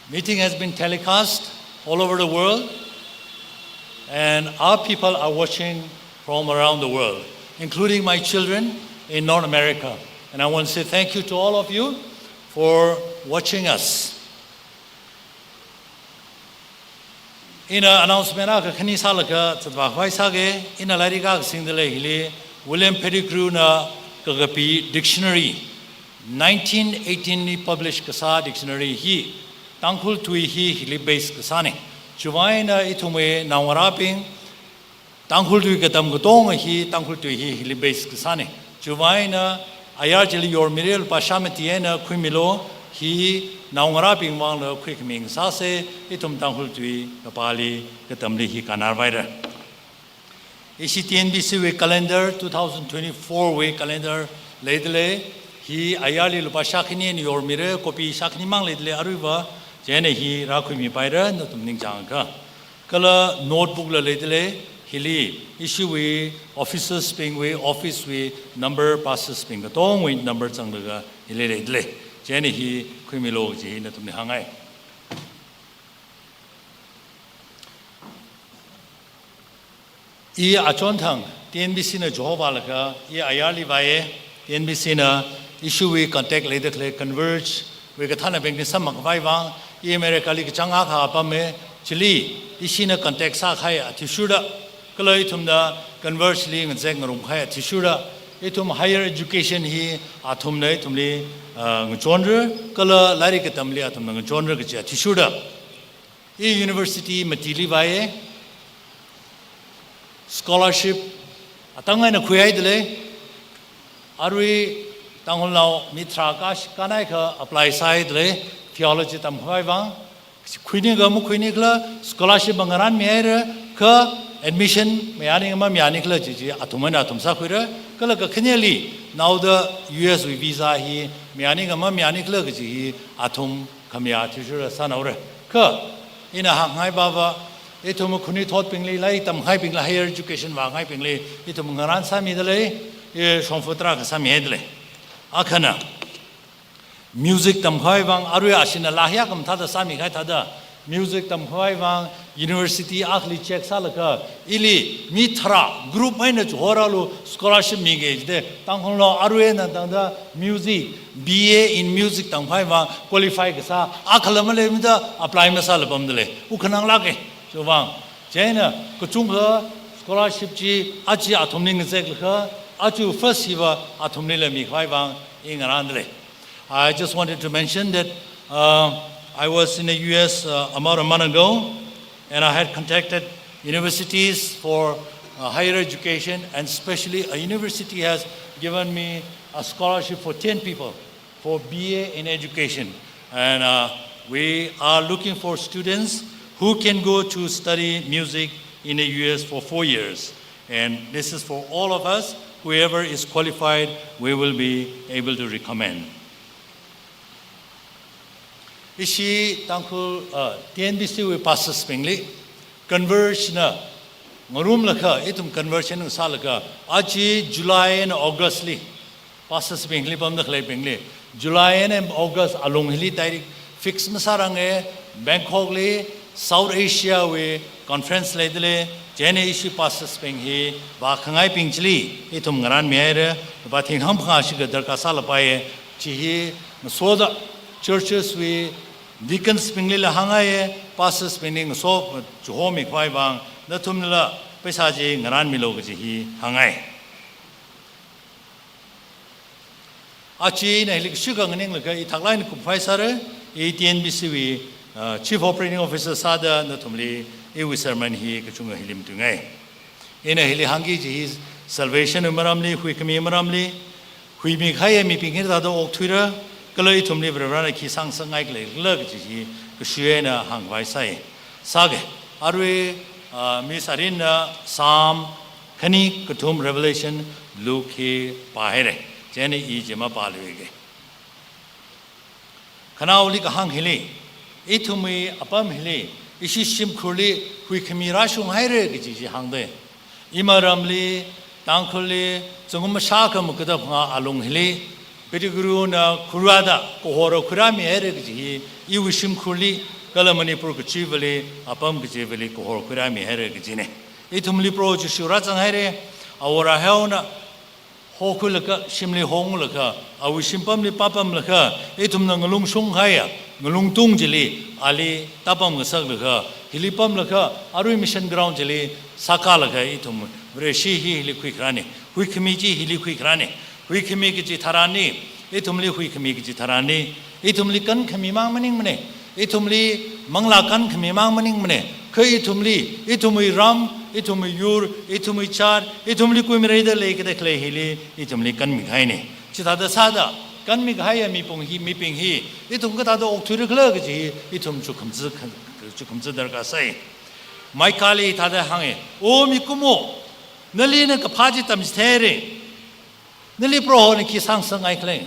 meeting has been telecast all over the world, and our people are watching from around the world, including my children in North America. And I want to say thank you to all of you for watching us. Ina announcement akha khani sālaga zatvā khavai sāga. Ina lairik akha singdalei hili, William Pettigrew na kakapi dictionary, nineteen eighteen li publish kasā dictionary hi, Tangkhul tui hi hili base kasāna. Chiwui vang eina ithumwui naongarābing, Tangkhul tui katam katonga hi, Tangkhul tui hi, hili base kasāna. Chiwui vang eina ayar chili yormira, lupā shāmati eina khuimilu, hi naongarābing vangla khuikhami ngasāsa, ithum Tangkhul tui kapāli, katamli hi kannarvaira. Ishi T N B C wui calendar, two thousand twenty-four wui calendar leidalei, hi ayarli lupā shākhani eina yormira, copy shākhani mang leidalei aruiva, chieina hi rākhuimipaira, nathum ningchāngakha. Kala notebook la leidalei, hili ishiwui officers bingwui, office wui number, pastors bing katongwui number zanglaga hili leidalei. Chieina hi khuimilu kaji hi nathumli hāngngai. I achonthang T N B C na Jehovah laga, i ayarli vāya, T N B C na ishiwui contact leida khalei Converge wui kathānabingli samphangkhavai vang, i America li kachāng akha pama, chili ishina contact sākahai athishurda, kala ithumna Converge li ngazek ngarumkahai athishurda, ithum higher education hi athumna ithumli, ah, ngachonra, kala lairik katamli athumna ngachonra kaji athishurda. I university matili vāya, scholarship atang eina khuihaidalei, arui Tangkhulnao mi tharā kash-, kānhaiakha apply sāhaidalei, theology tamkhavai vang, khuini kha makhuini khala, scholarship mangarānmihaira, kha admission mayāni kha mamayāni khala chi chi athum eina athum sākhuira, kala kakhaneli, naoda U S wui visa hi mayāni kha mamayāni khala kaji hi athum khamayā athishurda sānaora. Kha, ina hāngngai bava, ithum khanuithotbingli, lairik tamkahaibingli, higher education vākahaibingli, ithum ngarān sāmidalei, i shongfa tarākha sāmihaidalei. Akhana, music tamkhavai vang, arui ashina laa hiyākha mathāda sāmikahai thāda, music tamkhavai vang, university akhali check sālaga, ili mi tharā group eina chihorālu scholarship miki jida, Tangkhulnao arui eina tangda music, B A in music tamkhavai vang qualify kasā akhala maleimada apply masāla pamdalei. Wukkhananglāka, chiwui vang. Chieina kachungkha scholarship chi aja athumli ngazeklaga, aja first hiva athumlila mikhavai vang i ngarāndalei. I just wanted to mention that, uh, I was in the U S, uh, about a month ago, and I had contacted universities for, uh, higher education, and specially a university has given me a scholarship for ten people for B A in education. And, uh, we are looking for students who can go to study music in the U S for four years. And this is for all of us. Whoever is qualified, we will be able to recommend. Ishi Tangkhul, uh, T N B C wui pastors bingli, Converge na ngarumlaga, ithum Converge na sālaga, aja July and August li, pastors bingli pamda khaleibingli, July and August alung hili direct fix masāranga, Bangkok li, South Asia wui conference leidalei, chieina ishi pastors bing hi vākhangaibing chili, ithum ngarānmihaira, lupā thing hangphangā shikha darkar sālapaiya, chi hi ngasoda churches wui deacons binglila hāngngaiya, pastors bingli ngaso chihomikhavai vang, nathumla paisa chi ngarānmilu kaji hi hāngngai. Aja ina hili kashikha nganinglaga i thaklāk eina kupkhavai sāra, i T N B C wui, uh, Chief Operating Officer sāda nathumli iwui sermon hi kachungkha hili matuingai. Ina hili hāngki kaji hi salvation wui maramli, huikhami maramli, huimikahai mibing hi thāda okthuira, kala ithumli Varivarana khi sāngasakngai khala kaji hi kashui eina hāngkhavai sāi. Sāga, arui, ah, Miss Arinna Psalm khani kathum Revelation Luke hi pāhaira. Chieina i chi mapāluiga. Khanaoli kahāng hili, ithumwui apam hili, ishi shimkhurli huikhami rāshunghaira kaji chi hāngda. Iramli, Tangkhulli, zingkum mashākha makada phangā alung hili, Pettigrew na khuirāda, kahor khuirāmihaira kaji hi, iwui shimkhurli, kala Manipur kachivali, apam kachivali kahor khuirāmihaira kajina. Ithumli Proho Jishu rāzanghaira, awor aheona, hokhuilaga, shimli honglaga, awui shimpamli papamlaga, ithumna ngalung shungkahaiya, ngalung tung chili, ali tāpam ngasaklaga, hili pamlaga, arui mission ground chili, sākalaga ithum, Vareshi hi hili khuikharāna, huikhami chi hili khuikharāna, huikhami kaji tharanli, ithumli huikhami kaji tharanli, ithumli kankhami mang maningmana, ithumli manglā kankhami mang maningmana, Kha ithumli, ithumwui ram, ithumwui yur, ithumwui char, ithumli kuimareida leikida khalei hili, ithumli kanmikahaina. Chithāda sāda, kanmikahaiya mibing hi, mibing hi, ithum kathāda okthuira khala kaji hi, ithum chukhamzā, chukhamzā darkar sai. Micahli thāda hānga, O mikumo, nali ina kaphā chi tamchitheira. Nali Prohona khi sāngasakngai khala.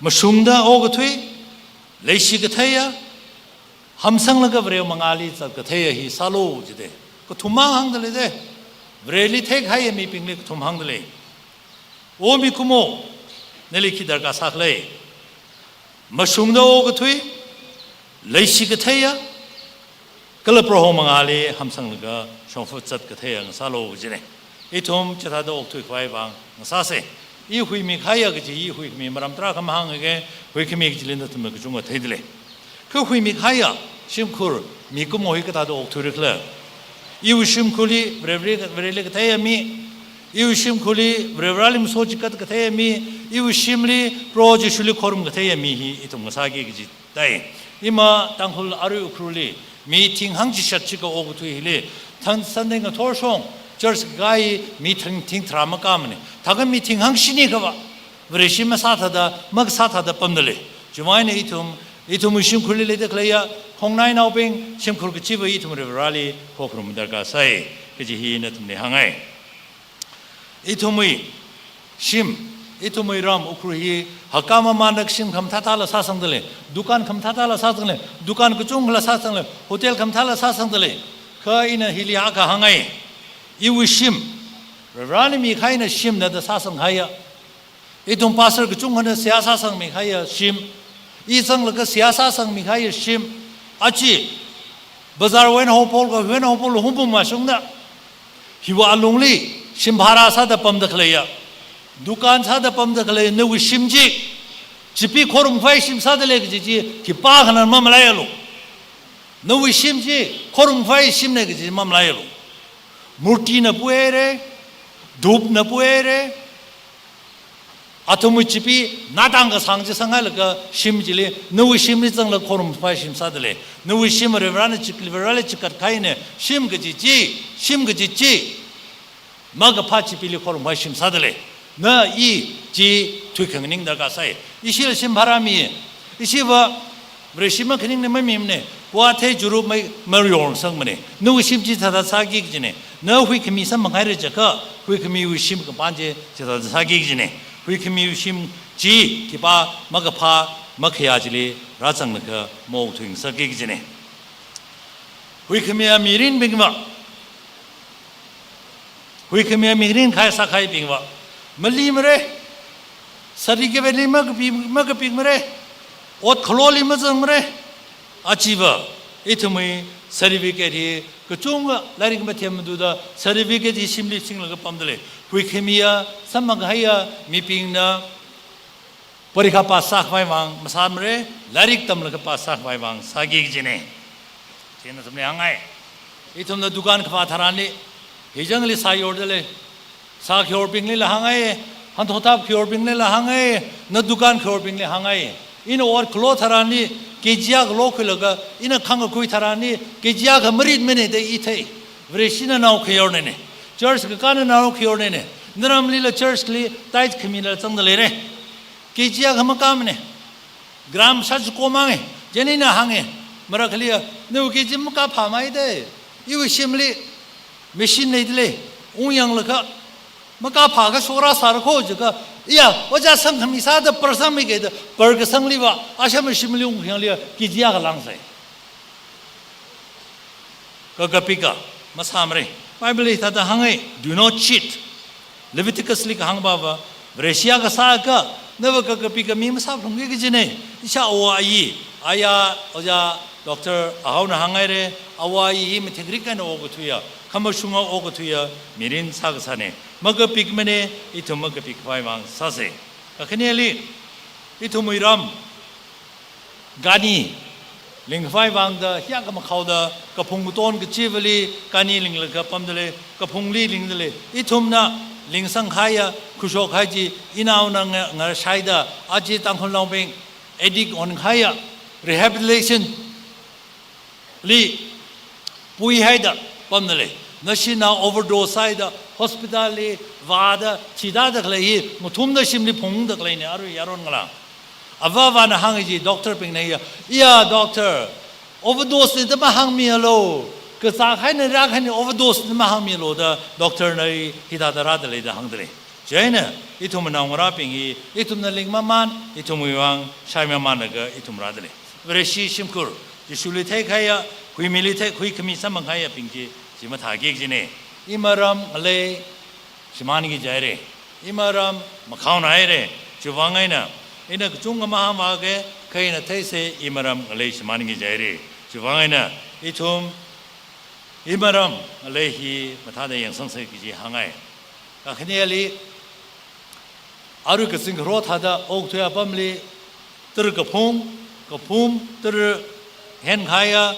Mashungda okathui, leishi katheiya, hamsanglaga Varewui mangāli zat katheiya hi sālu jida. Kathum mang hāngda leida. Vareli theikahaiya mibingli kathum hāngda lei. O mikumo, nali khi darkar sākhala. Mashungda okathui, leishi katheiya, kala Proho mangāli hamsanglaga shongfa zat katheiya ngasālu jina. Ithum chithāda okthuikhavai vang ngasāsa. I huimikahaiya kaji, i huikhami maram tarākha mahāngakha, huikhami kajili nathumna kachungkha theida lei. Kha huimikahaiya shimkhur mikumo hi kathāda okthuira khala. Iwui shimkhurli Vare, Vare, Vareli katheiya mi, iwui shimkhurli Vare, Vareli masochikat katheiya mi, iwui shimli Proho Jishuli khorum katheiya mi hi ithum ngasāki kaji tai. Ima Tangkhul arui Ukhrulli, mi thing hangchishat chikha okathui hili, thang Sunday ngathor shong, church kakai mi thing, thing tharā makāmana. Thākha mi thing hangshini khava, Vareshi masāthāda, makasāthāda pamda lei. Chiwuivang eina ithum, ithumwui shimkhurli leida khaleiya, khongnainaobing, shimkhur kachiva ithum Vareli khokharum darkar sai, kaji hi nathumli hāngngai. Ithumwui shim, ithumwui ram Ukhrul hi hakam mamanda shim khamathā thāla sāsangda lei, dukan khamathā thāla sāsangda lei, dukan kachungkhala sāsangda lei, hotel khamathāla sāsangda lei. Kha ina hili akha hāngngai. Iwui shim, Varena mikahaina shimna da sāsangkahaiya. Ithum pastor kachungkhana seihā sāsangmikahaiya shim. I zanglaga seihā sāsangmikahaiya shim. Aja, bazar wui eina haophok, kha wui eina haophok, luhung pum mashungda. Hiwui alungli, shim bhara sāda pamda khaleiya, dukan sāda pamda khalei nawui shim chi, Chipi khorumkhavai shim sāda lei kaji chi, khipākhana mamalaialu. Nawui shim chi, khorumkhavai shimna kaji mamalaialu. Murtina puihaira, dhupna puihaira, athumwui chipi, natang kasang chi sanghailaga shim chili, nawui shimli zanglaga khorumkhavai shim sāda lei. Nawui shim Varena chik, Vareli chikat kahaina, shim kaji chi, shim kaji chi, makaphā chipili khorumkhavai shim sāda lei. Na i chi thuikhanganing darkar sai. Ishila shim bhara mi. Ishiva Vareshi makhaningna mamimana. Kua thei juru mai, mayorsangmana. Nawui shim chi thāda sāki kajina. Na huikhami samphanghaira jiakha, huikhamiwui shim kapan chi thāda sāki kajina. Huikhamiwui shim chi khipā makaphā makhayā chili rāzanglaga maokthuingasakki kajina. Huikhamiya mirinbingva, huikhamiya mirin khai sākahaibingva, malimara, certificate li makapi, makapimara, ot khaloli mazangmara. Achiva, ithumwui certificate hi kachungkha lairik mathem maduda certificate hi shimli singlaga pamda lei. Huikhamiya samphangkahaiya mibingna parikha pass sākhavai vang masāmara, lairik tamlaga pass sākhavai vang sāki kajina. Chieina nathumli hāngngai. Ithumna dukan kaphā tharanli, hijangli sā yorda lei. Sā khayorbinglila hāngngai, hanthotap khayorbinglila hāngngai, na dukan khayorbingli hāngngai. Ina ot khalo tharanli, K G akha lokhuilaga, ina khangkakhui tharanli, K G akha maritmana da i thei. Vareshina nao khayornana. Church kakāna nao khayornana. Naramlila church li tithe khamila zangda leira. K G akha makāmana. Gram shāchiko manga. Chieina ina hānga. Marakhaliya, nawui K G makāphāmei da. Iwui shimli machine leida lei. Ungyanglaga, makāphāakha shokra sāra kho jiakha, iya, ojā samkhami sāda par sangmikida, par kasangliva, asham shimli ungkhayangli, K G akha langsai. Kakapika, masāmara. Bible li thāda hāngngai, "Do not cheat." Leviticus li kahāng pava, Vareshi akha sāakha, nava kakapika mi masāphalungki kajina. Isha awo ayi, aya, ojā, doctor, ahaona hānghaira, awo ayi hi mathingrik eina okathuiya, khamashunga okathuiya, mirin sākasāna. Makapikmana, ithum makapikhavai vang sāsa. Kakhaneli, ithumwui ram, kani lingkhavai vangda, hiyākha makhaoda, kaphung katon kachivali, kani linglaga pamda lei, kaphungli lingda lei. Ithumna lingsangkahaiya, khuishokkahai chi, inaona nga, ngashaida, aja Tangkhulnaobing, addict onkahaiya, rehabilitation, li puihaida pamda lei. Nashina overdose haida hospital li vāda chithāda khalei hi ngathumda shimli phungda khaleina arui yaron ngalā. Avāvana hānga ji doctor bingna ya, "Iya doctor, overdose na da mahāngmialu, kazā kahaina rākahaina overdose na mahāngmialu," da doctor na hithāda rāda lei da hāngda lei. Chieina ithum naongarābing hi ithumna lingmamān, ithumwui vang shaimamanlaga ithum rāda lei. Vareshi shimkhur, Jishuli theikahaiya, huimili thei, huikhami samphangkahaiyabing chi, chi mathāki kajina. Imaram ngalei shimānki jihaira. Imaram makhaonahaira. Chiwui vang eina, ina kachungkha mahāngvāki, kha ina theisa imaram ngalei shimānki jihaira. Chiwui vang eina, ithum imaram ngalei hi mathāda yangsangsa kaji hāngai. Kakhaneli, arui kazing kharā thāda okathui apamli, tara kaphung, kaphum, tara henkahaiya,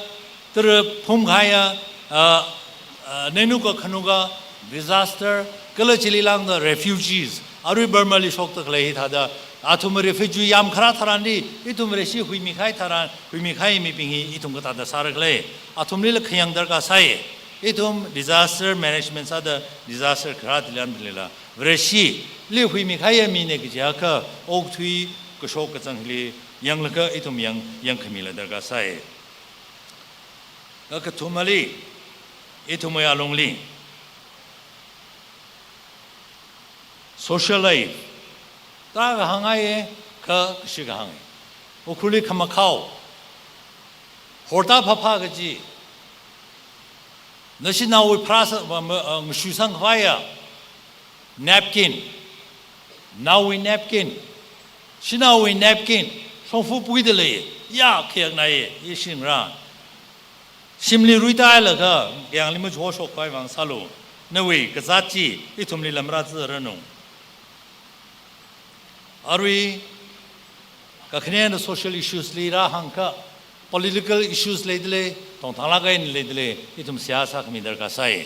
tara phumkahaiya, ah, ah, neinukha khanukha, disaster, kala chili lāngda refugees, arui Burma li shokda khalei hi thāda, athum refugee yamkharā tharanli, ithum Vareshi huimikahai tharan, huimikahai mibing hi ithum kathāda sāra khala, athumlila khayang darkar sai. Ithum disaster management sāda disaster kharā tilan tilila, Vareshili huimikahaiya mina kajiakha, okathui kashok kazang hili yanglaga ithum yang, yangkhamila darkar sai. Kakathumali, ithumwui alungli social life, tarākha hāngngaiya, kha kashikha hānga. Ukhrulli khamakhao, horta phāphā kaji, nashinaowui pharāsa, ma, ma, ah, ngashusangkhavaiya napkin, naowui napkin, shanaowui napkin, shongfa puida lei, ya khayaknaiya, ishingra. Shimli ruitailaga, kayāngli machoshok khavai vang sālu. Nawui kazāt chi, ithumli lamrā ziranu. Arui, kakhanena social issues li rāhāngakha, political issues leida lei, tongthanglāk eina leida lei, ithum seihā sākhami darkar sai.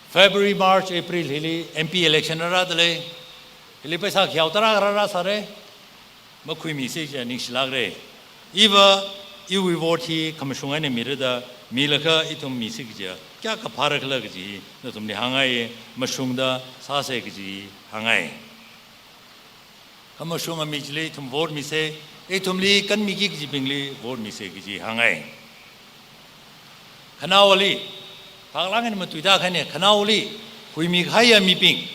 February, March, April hili M P election rāda lei, hili paisa khayao tarākha rāsāra, makhuimisa jiakha ningshilākra. Iva, iwui vote hi khamashung eina mira da, milaga ithum misa kajiakha, kayākha phāra khala kaji, nathumli hāngngai, mashungda sāsa kaji hāngngai. Khamashunga mi chili ithum vote misa, ithumli kanmiki kajibingli vote misa kaji hāngngai. Khanaowali, phāklāk eina matuida khaina, khanaowali, huimikahaiya mibing,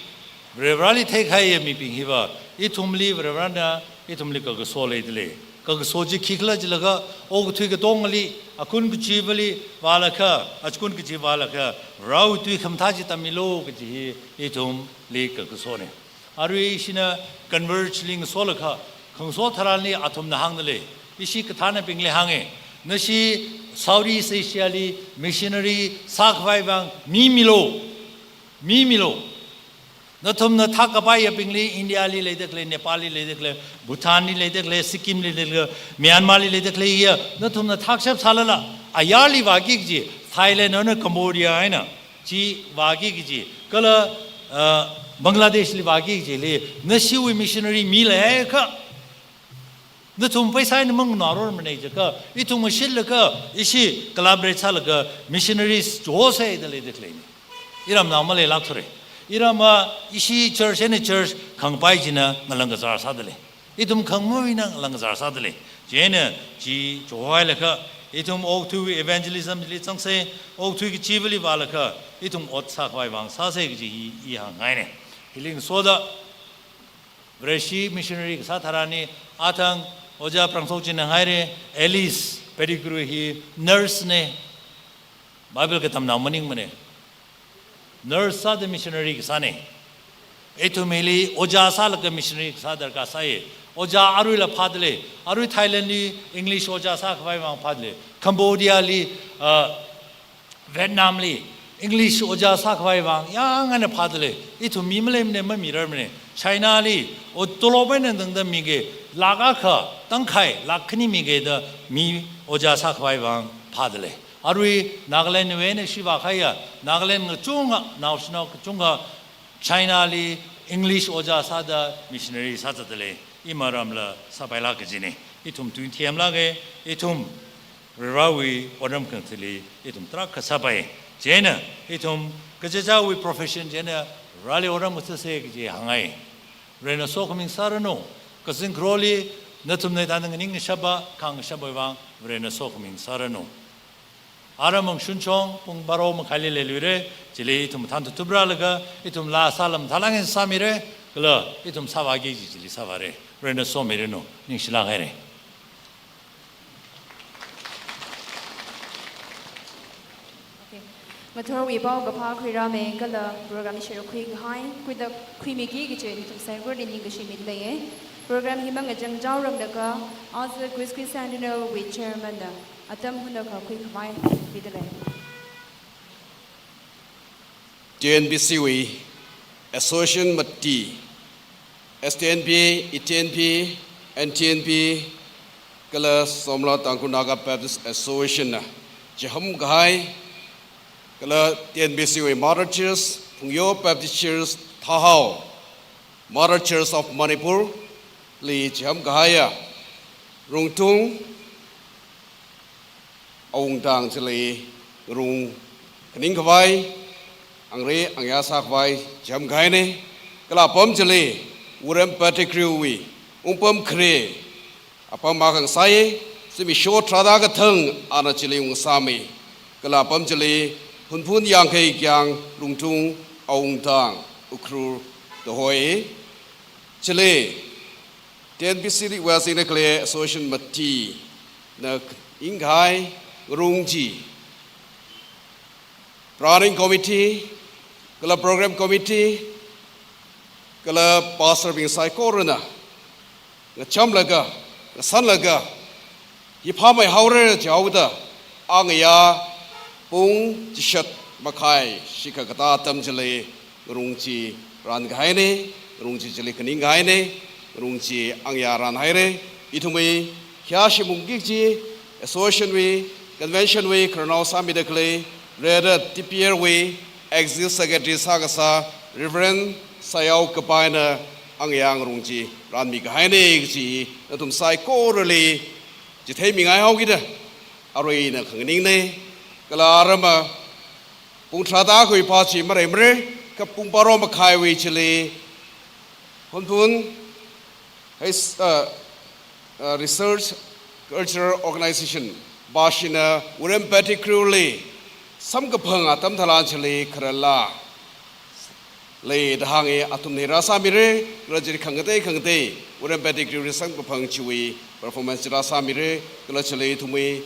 Varivarali theikahaiya mibing hiva, ithumli Varivarana, ithumli kakaso leida lei. Kakaso chi khikhala jilaga, okathui katongali, akun kachivali vālaga, achikun kachi vālaga, Varewui tui khamathā chi tammilu kaji hi, ithumli kakasona. Arui ishina Converge li ngasolaga, khangaso tharanli athumna hāngda lei. Ishi kathānabingli hānga. Nashi Southeast Asia li missionary sākhavai vang mi milu. Mi milu. Nathumna thak kapaiyabingli India li leida khalei, Nepal li leida khalei, Bhutan li leida khalei, Sikkim li leida khalei, Myanmar li leida khalei ya, nathumna thakshap sālala, ayarli vāki kaji, Thailand eina Cambodia eina chi vāki kaji, kala, ah, Bangladesh li vāki kajili, nashiwui missionary mi leihaiakha, nathum paisa eina manganārormana jiakha, ithum mashitlaga, ishi collaborate sālaga, missionaries chihosa da leida khaleina. Iramnao maleilākthura. Iramva ishi church eina church khangapai china ngalang kazār sāda lei. Ithum khangmawui eina ngalang kazār sāda lei. Chieina chi chihohailaga, ithum okathui evangelism li zangsa, okathui kachivali vālaga, ithum ot sākhavai vang sāsa kaji hi i hāngngaina. Hili ngasoda, Vareshi missionary kasā tharanli, athang Ojā Prangshok china hānghai, Alice Pettigrew hi nurse na, Bible katamnao maningmana. Nurse sāda missionary kasāna. Ithum hili ojā sālaga missionary kasā darkar sai. Ojā aruila phāda lei. Arui Thailand li English ojā sākhavai vang phāda lei. Cambodia li, ah, Vietnam li English ojā sākhavai vang yāng eina phāda lei. Ithum mi maleimana, mamirarmana. China li, o tolop eina tangda miga, lakh akha, tangkhai, lakh khani miga da mi ojā sākhavai vang phāda lei. Arui Nagaland wui eina ishi vākahaiya, Nagaland ngachungkha, naoshinao kachungkha, China li English ojā sāda missionary sāzatda lei, imaramla sāpailāk kajina. Ithum tui themlāka, ithum Varewui otram khangathali ithum tarākha sāpai. Chieina ithum kachichāwui profession chieina Vareli otram ngasāsa kaji hāngngai. Varena sokhami sāranu. Kazing kharoli nathumna ithāda nganingshapa, khangashapwui vang Varena sokhami sāranu. Aram mangshun chong pung baro makhaili leiluira, chili ithum thān tutup rālaga, ithum laa sāla mathālāk eina sāmira, kala ithum sāvāki kaji chili sāvāra. Varena somiranu, ningshilāk haira. Okay. Ngathorwui paokaphā khuirāmei kala program hi share khuikahai, khuida khuimiki kaji nathum saikorali ningkashi midalei. Program hi mangachang jaoranglaga, aja Quiz Quiz Sentinel wui chairman na atam hunakha khuikhavai midalei. T N B C wui association mati, S T N B, E T N B, N T N B, kala Somla Tangkhul Naga Baptist Association na chiham kahai, kala T N B C wui Mother Church, Phungyo Baptist Church, Thahao, Mother Church of Manipur li chiham kahaiya Rungtung, Awungtang chili ngarung khaning khavai, angre angya sākhavai chiham kahaina, kala apam chili Wurem Pettigrew wui ungpam khare apam akha ngasāya, zimiksho tharāda kathang ana chili ungsāmi, kala apam chili Hunphun Yangkhei Kyang Rungtung Awungtang Ukhrul da hoi, chili T N B C wui singda khalei association mati na khaning kahai ngarung chi, planning committee, kala program committee, kala pastor bing saikorana ngachamlaga, ngasanlaga, hi phāmei haora jihaoda, angaya pung chishat makhai shikha katā atam chili ngarung chi rānkahaina, ngarung chi chili khaning kahaina, ngarung chi angaya rānhaira. Ithumwui khayā shimungki kaji association wui, convention wui khararnao sāmida khalei, Reda T P R wui Executive Secretary sākasā Reverend Sayao Kapaina angaya ngarung chi rānmi kahaina kaji nathum saikorali chitheimi ngaihaokida aruina khanganingna. Kala aram pung tharāda khuiphā chi mareimara, kha pung baro makhaiwui chili Hunphun His, uh, uh, Research Cultural Organization, bashina Wurem Pettigrew li samkaphang atam tharan chili khararla leida hānga, athumna rāsāmira, kala chili khangatei khangatei Wurem Pettigrew li samkaphang chiwui performance rāsāmira, kala chili ithumwui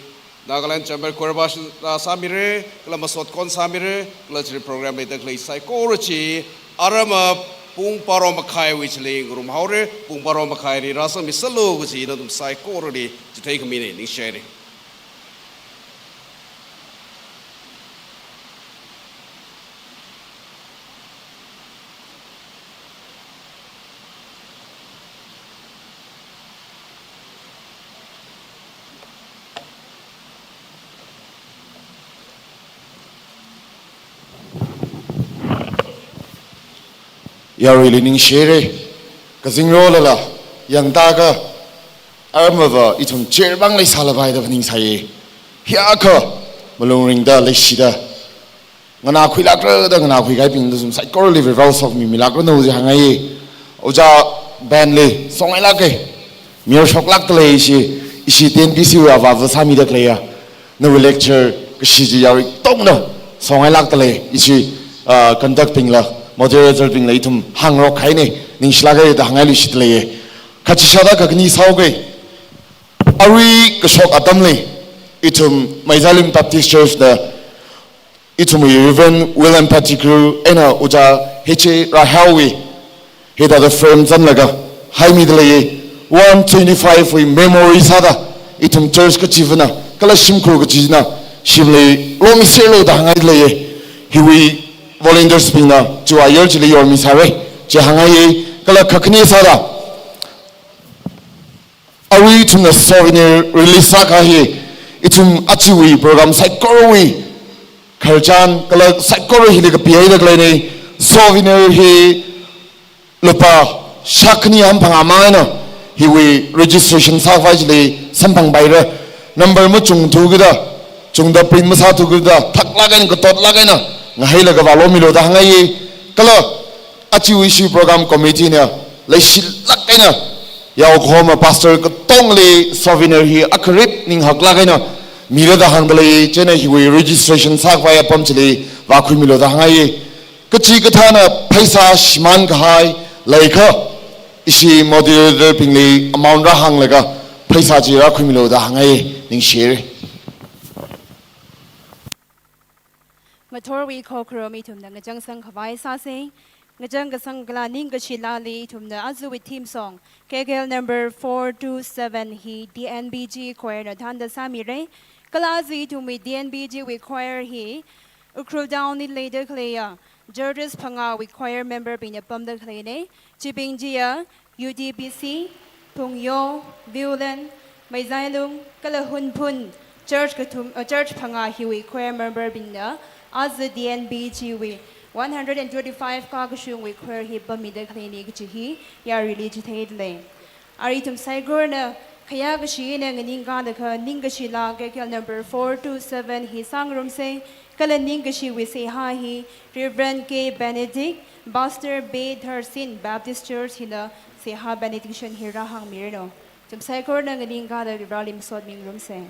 Nagaland Chamber Choir bashina sāmira, kala masot khon sāmira, kala chili program leida khalei saikora chi, aram pung baro makhaiwui chili ngarum haora, pung baro makhaili rāsangmisalu kaji nathum saikorali chithei khamina, ningshihaira. Yaruili ningshihaira, kazingrolala, yangda kha, aramva ithum chirmang leisālapai da phaningsai. Hiyākha malung ringda leishida nganākhuilākra da nganākhui kahaibing nathum saikorali Varena sokhami milākranu ji hāngngai. Ojā band li songailāka. Miyur shoklākda lei ishi, ishi T N B C wui avāva sāmida khaleiya. Nawui lecture kashi chi yarui tongna songailākda lei ishi, ah, conduct bingla, moderator bingla ithum hāngrok kahaina, ningshilāka da hāngngai luishida leiya. Kha chishāda kha khani sāhaoga. Arui kashok atamli ithum Meizalem Baptist Church da ithumwui Reverend William Pettigrew eina Ojā H A Rahel wui hithāda frame zanlaga haimida leiya, one twenty-five wui memory sāda ithum church kachivana kala shimkhur kachina shimli lomiserlu da hāngngai leiya. Hiwui volunteers bingna chiwui ayar chili yormisāra ji hāngngaiya. Kala kha khani sāda arui ithumna souvenir release sākahai, ithum ajawui program saikorawui khararchan kala saikora hili kapihaida khaleina. Souvenir hi lupā shākhani hamphang amang eina hiwui registration sākhavai chili samphangpaira. Number machungthu kida, chungda print masāthu kida, thaklāk eina katotlāk eina ngahailaga vālomilu da hāngngaiye. Kala aja ishi program committee na leishilāk eina yaokahoma pastor katongli souvenir hi akharip ninghaklāk eina mira da hāngda lei, chieina hiwui registration sākhavai apam chili vākhuimilu da hāngngaiye. Kachikathāna pheisā shimān kahai leikha, ishi moderator bingli amount rāhānglaga pheisā chi rākhuimilu da hāngngaiye, ningshire. Ngathorwui khokharum ithumna ngachang sangkhavai sāse. Ngachang kasang kala ningkashi laali ithumna aja wui theme song, K K L number four two seven hi D N B G choir na thānda sāmire. Kala aja ithumwui D N B G wui choir hi Ukhrul Town li leida khaleiya churches phangāwui choir member bingna pamda khaleine. Chibing chiya U T B C, Phungyo, Viewland, Meizailung, kala Hunphun church kathum, uh, church phangā hiwui choir member bingna aja D N B G wui one hundred and twenty-five kakashungwui choir hi pammida khaleine kachi hi yarili chitheida lei. Arui ithum saikorana khayākashi eina nganingkāda kha ningkashi laa K K L number four two seven hi sāngarumse. Kala ningkashiwui seihā hi Reverend K Benedict, Pastor B Tharsin Baptist Church hina seihā benediction hi rāhāngmiranu. Ithum saikorana nganingkāda Vareli masot mingarumse.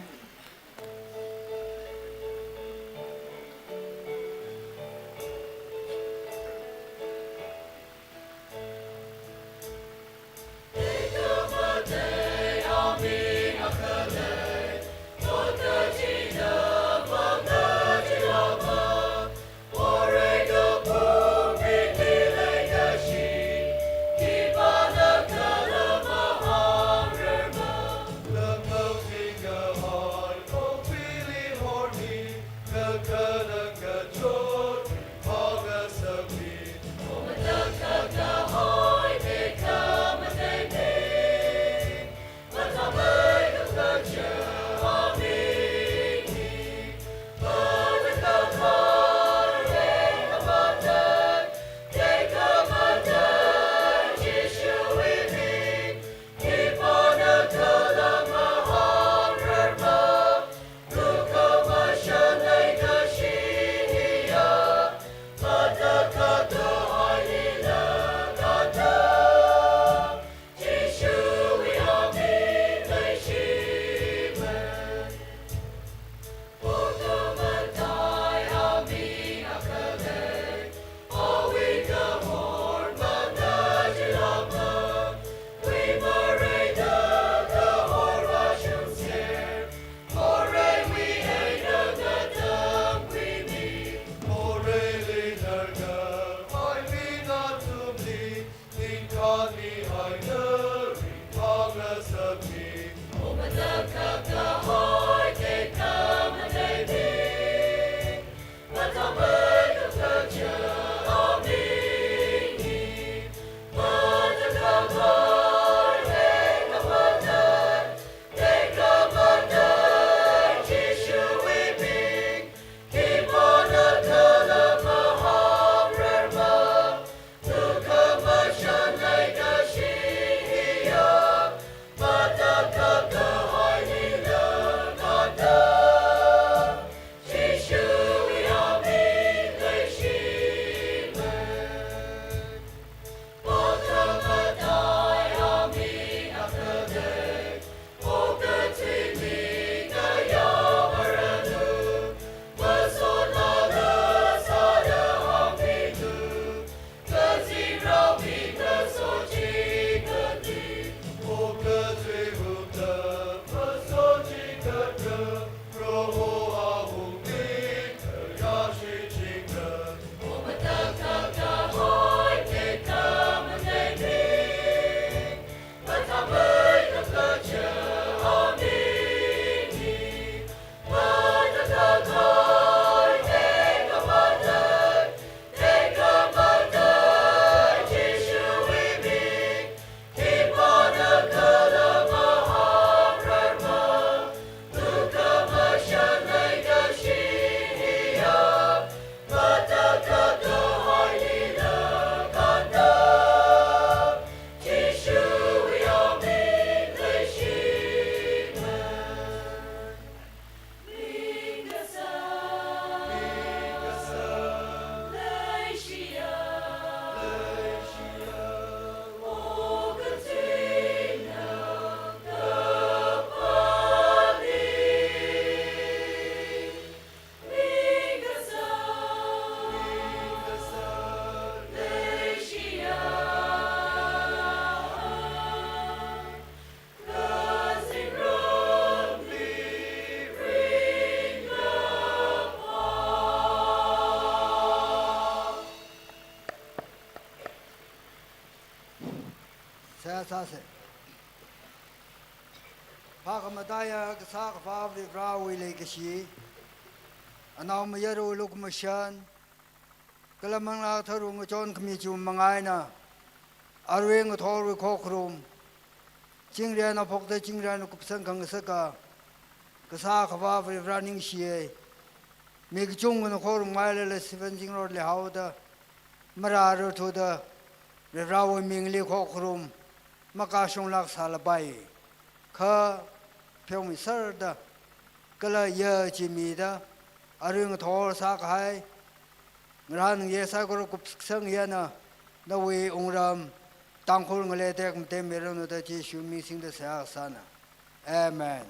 Phākhamataiya Kasā Akhava Varivarāwui leikashi, Anaomayara Lukhamashan, kala Manglā Katharawui ngachonkhami chiwui manga eina, arui ngathorwui khokharum, chingri eina phokta chingri eina kupsang khangasaka Kasā Akhava Varivarā ningshiya. Mi kachungkhana khorumngailala sivan zingrot leihaoda, marāra thuda, Varivarāwui mingli khokharum, makashunglāk sālapai. Kha pheomiserda, kala ya chi mida, arui ngathor sākahai, ngarān ngayei saikora kupsang eina, nawui wungram Tangkhul ngalei tekmatei miranu da Jishu ming singda seihā sāna. Amen.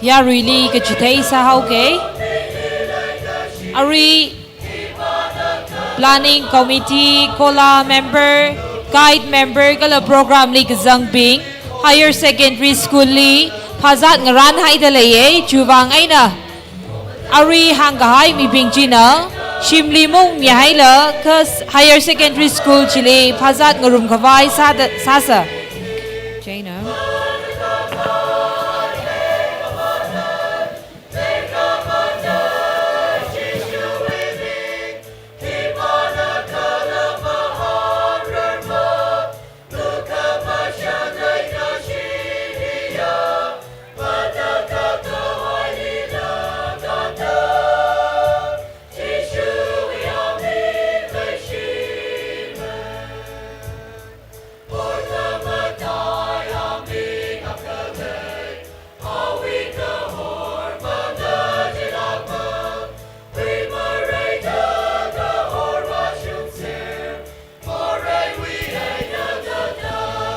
Yaruili kachithei sāhaoke. Arui Planning Committee, COLA member, Guide member, kala program li kazangbing, Higher Secondary School li phazat ngarānhaida leiya, chiwui vang eina arui hāngkahai mibing china, shimli maungmihaila, kha Higher Secondary School chili phazat ngarumkhavai sāda, sāsa. China.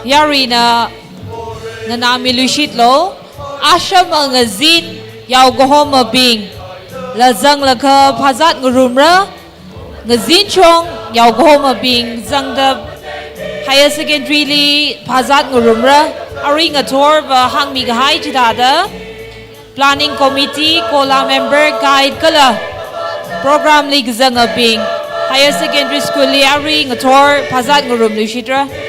Yaruina nganāmiluishitlu, ashama ngazin yaokahomabingla zanglakha phazat ngarumra, ngazinchong yaokahomabing zangda Higher Secondary li phazat ngarumra, arui ngathorva hāngmikahai chithāda, Planning Committee, COLA member, Guide kala program li kazangabing, Higher Secondary School li arui ngathor phazat ngarumluishitra.